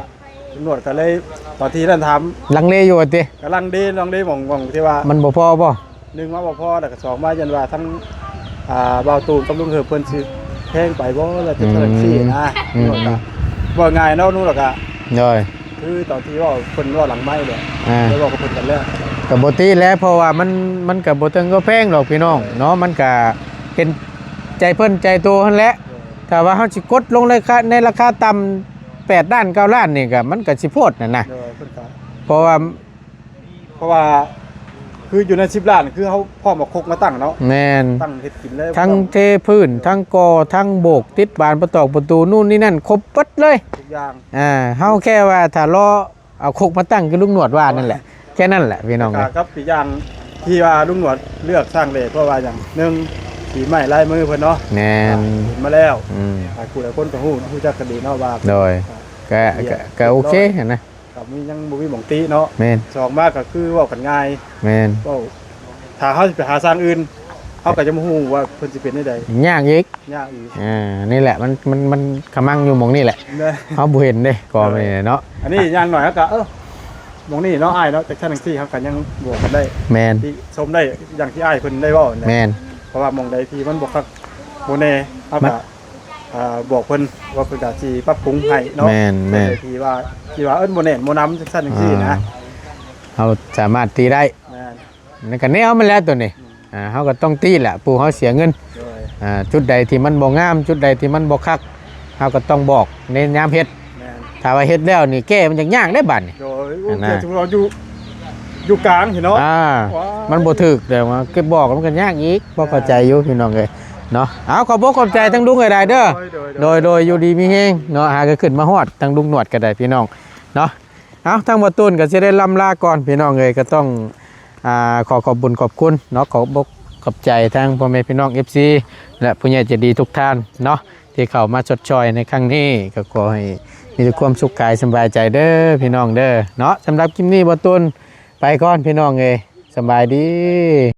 ລຸງໜວດກໍເລີຍ ຕອນທີ່ນັ້ນຖາມ ລັງເລຢູ່ວ່າຕິ? ກໍລັງເລ ລັງເລໝ່ອງ ໝ່ອງທີ່ວ່າ ມັນບໍ່ພໍບໍ່? ໜຶ່ງມາບໍ່ພໍ ແລ້ວກໍສອງມາຢ້ານວ່າທັງ ອ່າ ບ່າວຕູນກັບລຸງເຮີບເພິ່ນຊິແພງໄປບໍ່ ແລ້ວແຕ່ເທົ່າໃດ ອືມ ຊີ້ນະ. ອືມ ເວົ້າງ່າຍເນາະ ລຸງ ແລ້ວກໍ ໂດຍ ຄືຕອນທີ່ເວົ້າ ເພິ່ນເວົ້າຫຼັງໄມແຫຼະ ອ່າ ໄດ້ເວົ້າກັບເພິ່ນກັນແລ້ວ ກໍບໍ່ຕິແຫຼະ ເພາະວ່າມັນ ມັນກໍບໍ່ເຖິງກັບແພງດອກພີ່ນ້ອງເນາະ ມັນກໍເຫັນໃຈເພິ່ນໃຈໂຕຫັ້ນແຫຼະ. ຖ້າວ່າເຮົາຊິກົດລົງໃນລາຄາ ໃນລາຄາຕ່ຳແປດລ້ານເກົ້າລ້ານນີ້ກໍ ມັນກໍຊິໂພດຫັ້ນນະ ໂດຍ ເພິ່ນກໍ ເພາະວ່າ ເພາະວ່າຄືຢູ່ໃນສິບລ້ານ ຄືເຮົາພ້ອມເອົາຄົກມາຕັ້ງເນາະ ແມ່ນ ຕັ້ງເຮັດກິນເລີຍ ທັງເທພື້ນ ທັງກໍ່ ທັງໂບກ ຕິດບານປະຕອກປະຕູ ນູ້ນນີ້ນັ້ນ ຄົບເບິດເລີຍ ທຸກຢ່າງ ອ່າ ເຮົາແຄ່ວ່າຖ້າລໍເອົາຄົກມາຕັ້ງຄືລຸງໜວດວ່ານັ້ນແຫຼະ ແຄ່ນັ້ນແຫຼະພີ່ນ້ອງເອີຍ. ກັບອີກຢ່າງທີ່ວ່າລຸງໜວດເລືອກຊ່າງເລດ ເພາະວ່າຫຍັງ? ໜຶ່ງ ສີໄມ້ລາຍມືເພິ່ນເນາະ ແມ່ນ ອ່າ ເຫັນມາແລ້ວ ອືມ ຫຼາຍຜູ້ຫຼາຍຄົນກໍຮູ້ ຮູ້ຈັກກັນດີເນາະວ່າ ໂດຍ ອ່າ ກະ ກະ ກະໂອເຄຫັ້ນນະ ກໍມີ ຍັງບໍ່ມີໝ່ອງຕິເນາະ ແມ່ນ ສອງມາກໍຄືເວົ້າກັນງ່າຍ ແມ່ນ ເວົ້າ ຖ້າເຮົາຊິໄປຫາຊ່າງອື່ນ ເຮົາກໍຈະບໍ່ຮູ້ວ່າເພິ່ນຊິເປັນແນວໃດ ຍາກອີກ ຍາກອີກ ອ່າ ນີ້ແຫຼະ ມັນ ມັນ ມັນຂະມັງຢູ່ໝ່ອງນີ້ແຫຼະ ນະ ເຮົາບໍ່ເຫັນເດ້ ກໍ ເອີ ແມ່ນເນາະ ອັນນີ້ຢ່າງໜ້ອຍເຮົາກໍ ເອີ ໝ່ອງນີ້ເນາະອ້າຍເນາະ ຈັກຊັ້ນຈັ່ງຊີ້ ເຮົາກໍຍັງບອກກັນໄດ້ ແມ່ນ ທີ່ຊົມໄດ້ ຢ່າງທີ່ອ້າຍເພິ່ນໄດ້ເວົ້ານັ້ນແຫຼະ ແມ່ນ ເພາະວ່າໝ່ອງໃດທີ່ມັນບໍ່ຄັກບໍ່ແນ່ ເຮົາກໍ ອ່າ ບອກເພິ່ນວ່າເພິ່ນກໍຊິປັບປຸງໃຫ້ເນາະ ແມ່ນໆ ທີ່ວ່າ ທີ່ວ່າ ເອີ ບໍ່ແໜ້ນບໍ່ໜຳ ຈັ່ງຊັ້ນຈັ່ງຊີ້ນະ ອ່າ ເຮົາສາມາດຕິໄດ້ ແມ່ນ ນັ້ນກໍແນວມັນແຫຼະໂຕນີ້ ອືມ ອ່າ ເຮົາກໍຕ້ອງຕິແຫຼະ ຜູ້ເຮົາເສຍເງິນ ໂດຍ ອ່າ ຈຸດໃດທີ່ມັນບໍ່ງາມ ຈຸດໃດທີ່ມັນບໍ່ຄັກ ເຮົາກໍຕ້ອງບອກໃນຍາມເຮັດ ແມ່ນ ຖ້າວ່າເຮັດແລ້ວນີ້ແກ້ມັນຍາກໆເດ້ບາດນີ້ ໂດຍ ໂອ້ ຫັ້ນນະ ເກີດສົມມຸດວ່າຢູ່ ຢູ່ກາງຊີ້ເນາະ ອ່າ ວ້າ ມັນບໍ່ຖືກ ແຕ່ວ່າເກັບບອກມັນກໍຍາກອີກ ບໍ່ເຂົ້າໃຈຢູ່ພີ່ນ້ອງເອີຍເນາະ. ເອົາ ຂອບອົກຂອບໃຈທາງລຸງຫຼາຍໆເດີ ໂດຍ ໂດຍ ໂດຍ ໂດຍ ຢູ່ດີມີແຮງເນາະ ຫາກໍຂຶ້ນມາຮອດ ທາງລຸງໜວດກໍໄດ້ພີ່ນ້ອງເນາະ. ເອົາ ທາງບໍ່ຕູນກໍຊິໄດ້ລ່ຳລາກ່ອນພີ່ນ້ອງເອີຍ ກໍຕ້ອງ ອ່າ ຂໍຂອບບຸນຂອບຄຸນເນາະ ຂອບອົກຂອບໃຈທາງພໍ່ແມ່ພີ່ນ້ອງເອັຟຊີ ແລະ ຜູ້ໃຫຍ່ໃຈດີທຸກທ່ານເນາະ ທີ່ເຂົ້າມາຊົດຊ່ອຍໃນຄັ້ງນີ້ ກໍຂໍໃຫ້ມີແຕ່ຄວາມສຸກກາຍສະບາຍໃຈເດີພີ່ນ້ອງເດີເນາະ. ສຳລັບຄລິບນີ້ບໍ່ຕູນໄປກ່ອນພີ່ນ້ອງເອີຍ ສະບາຍດີ.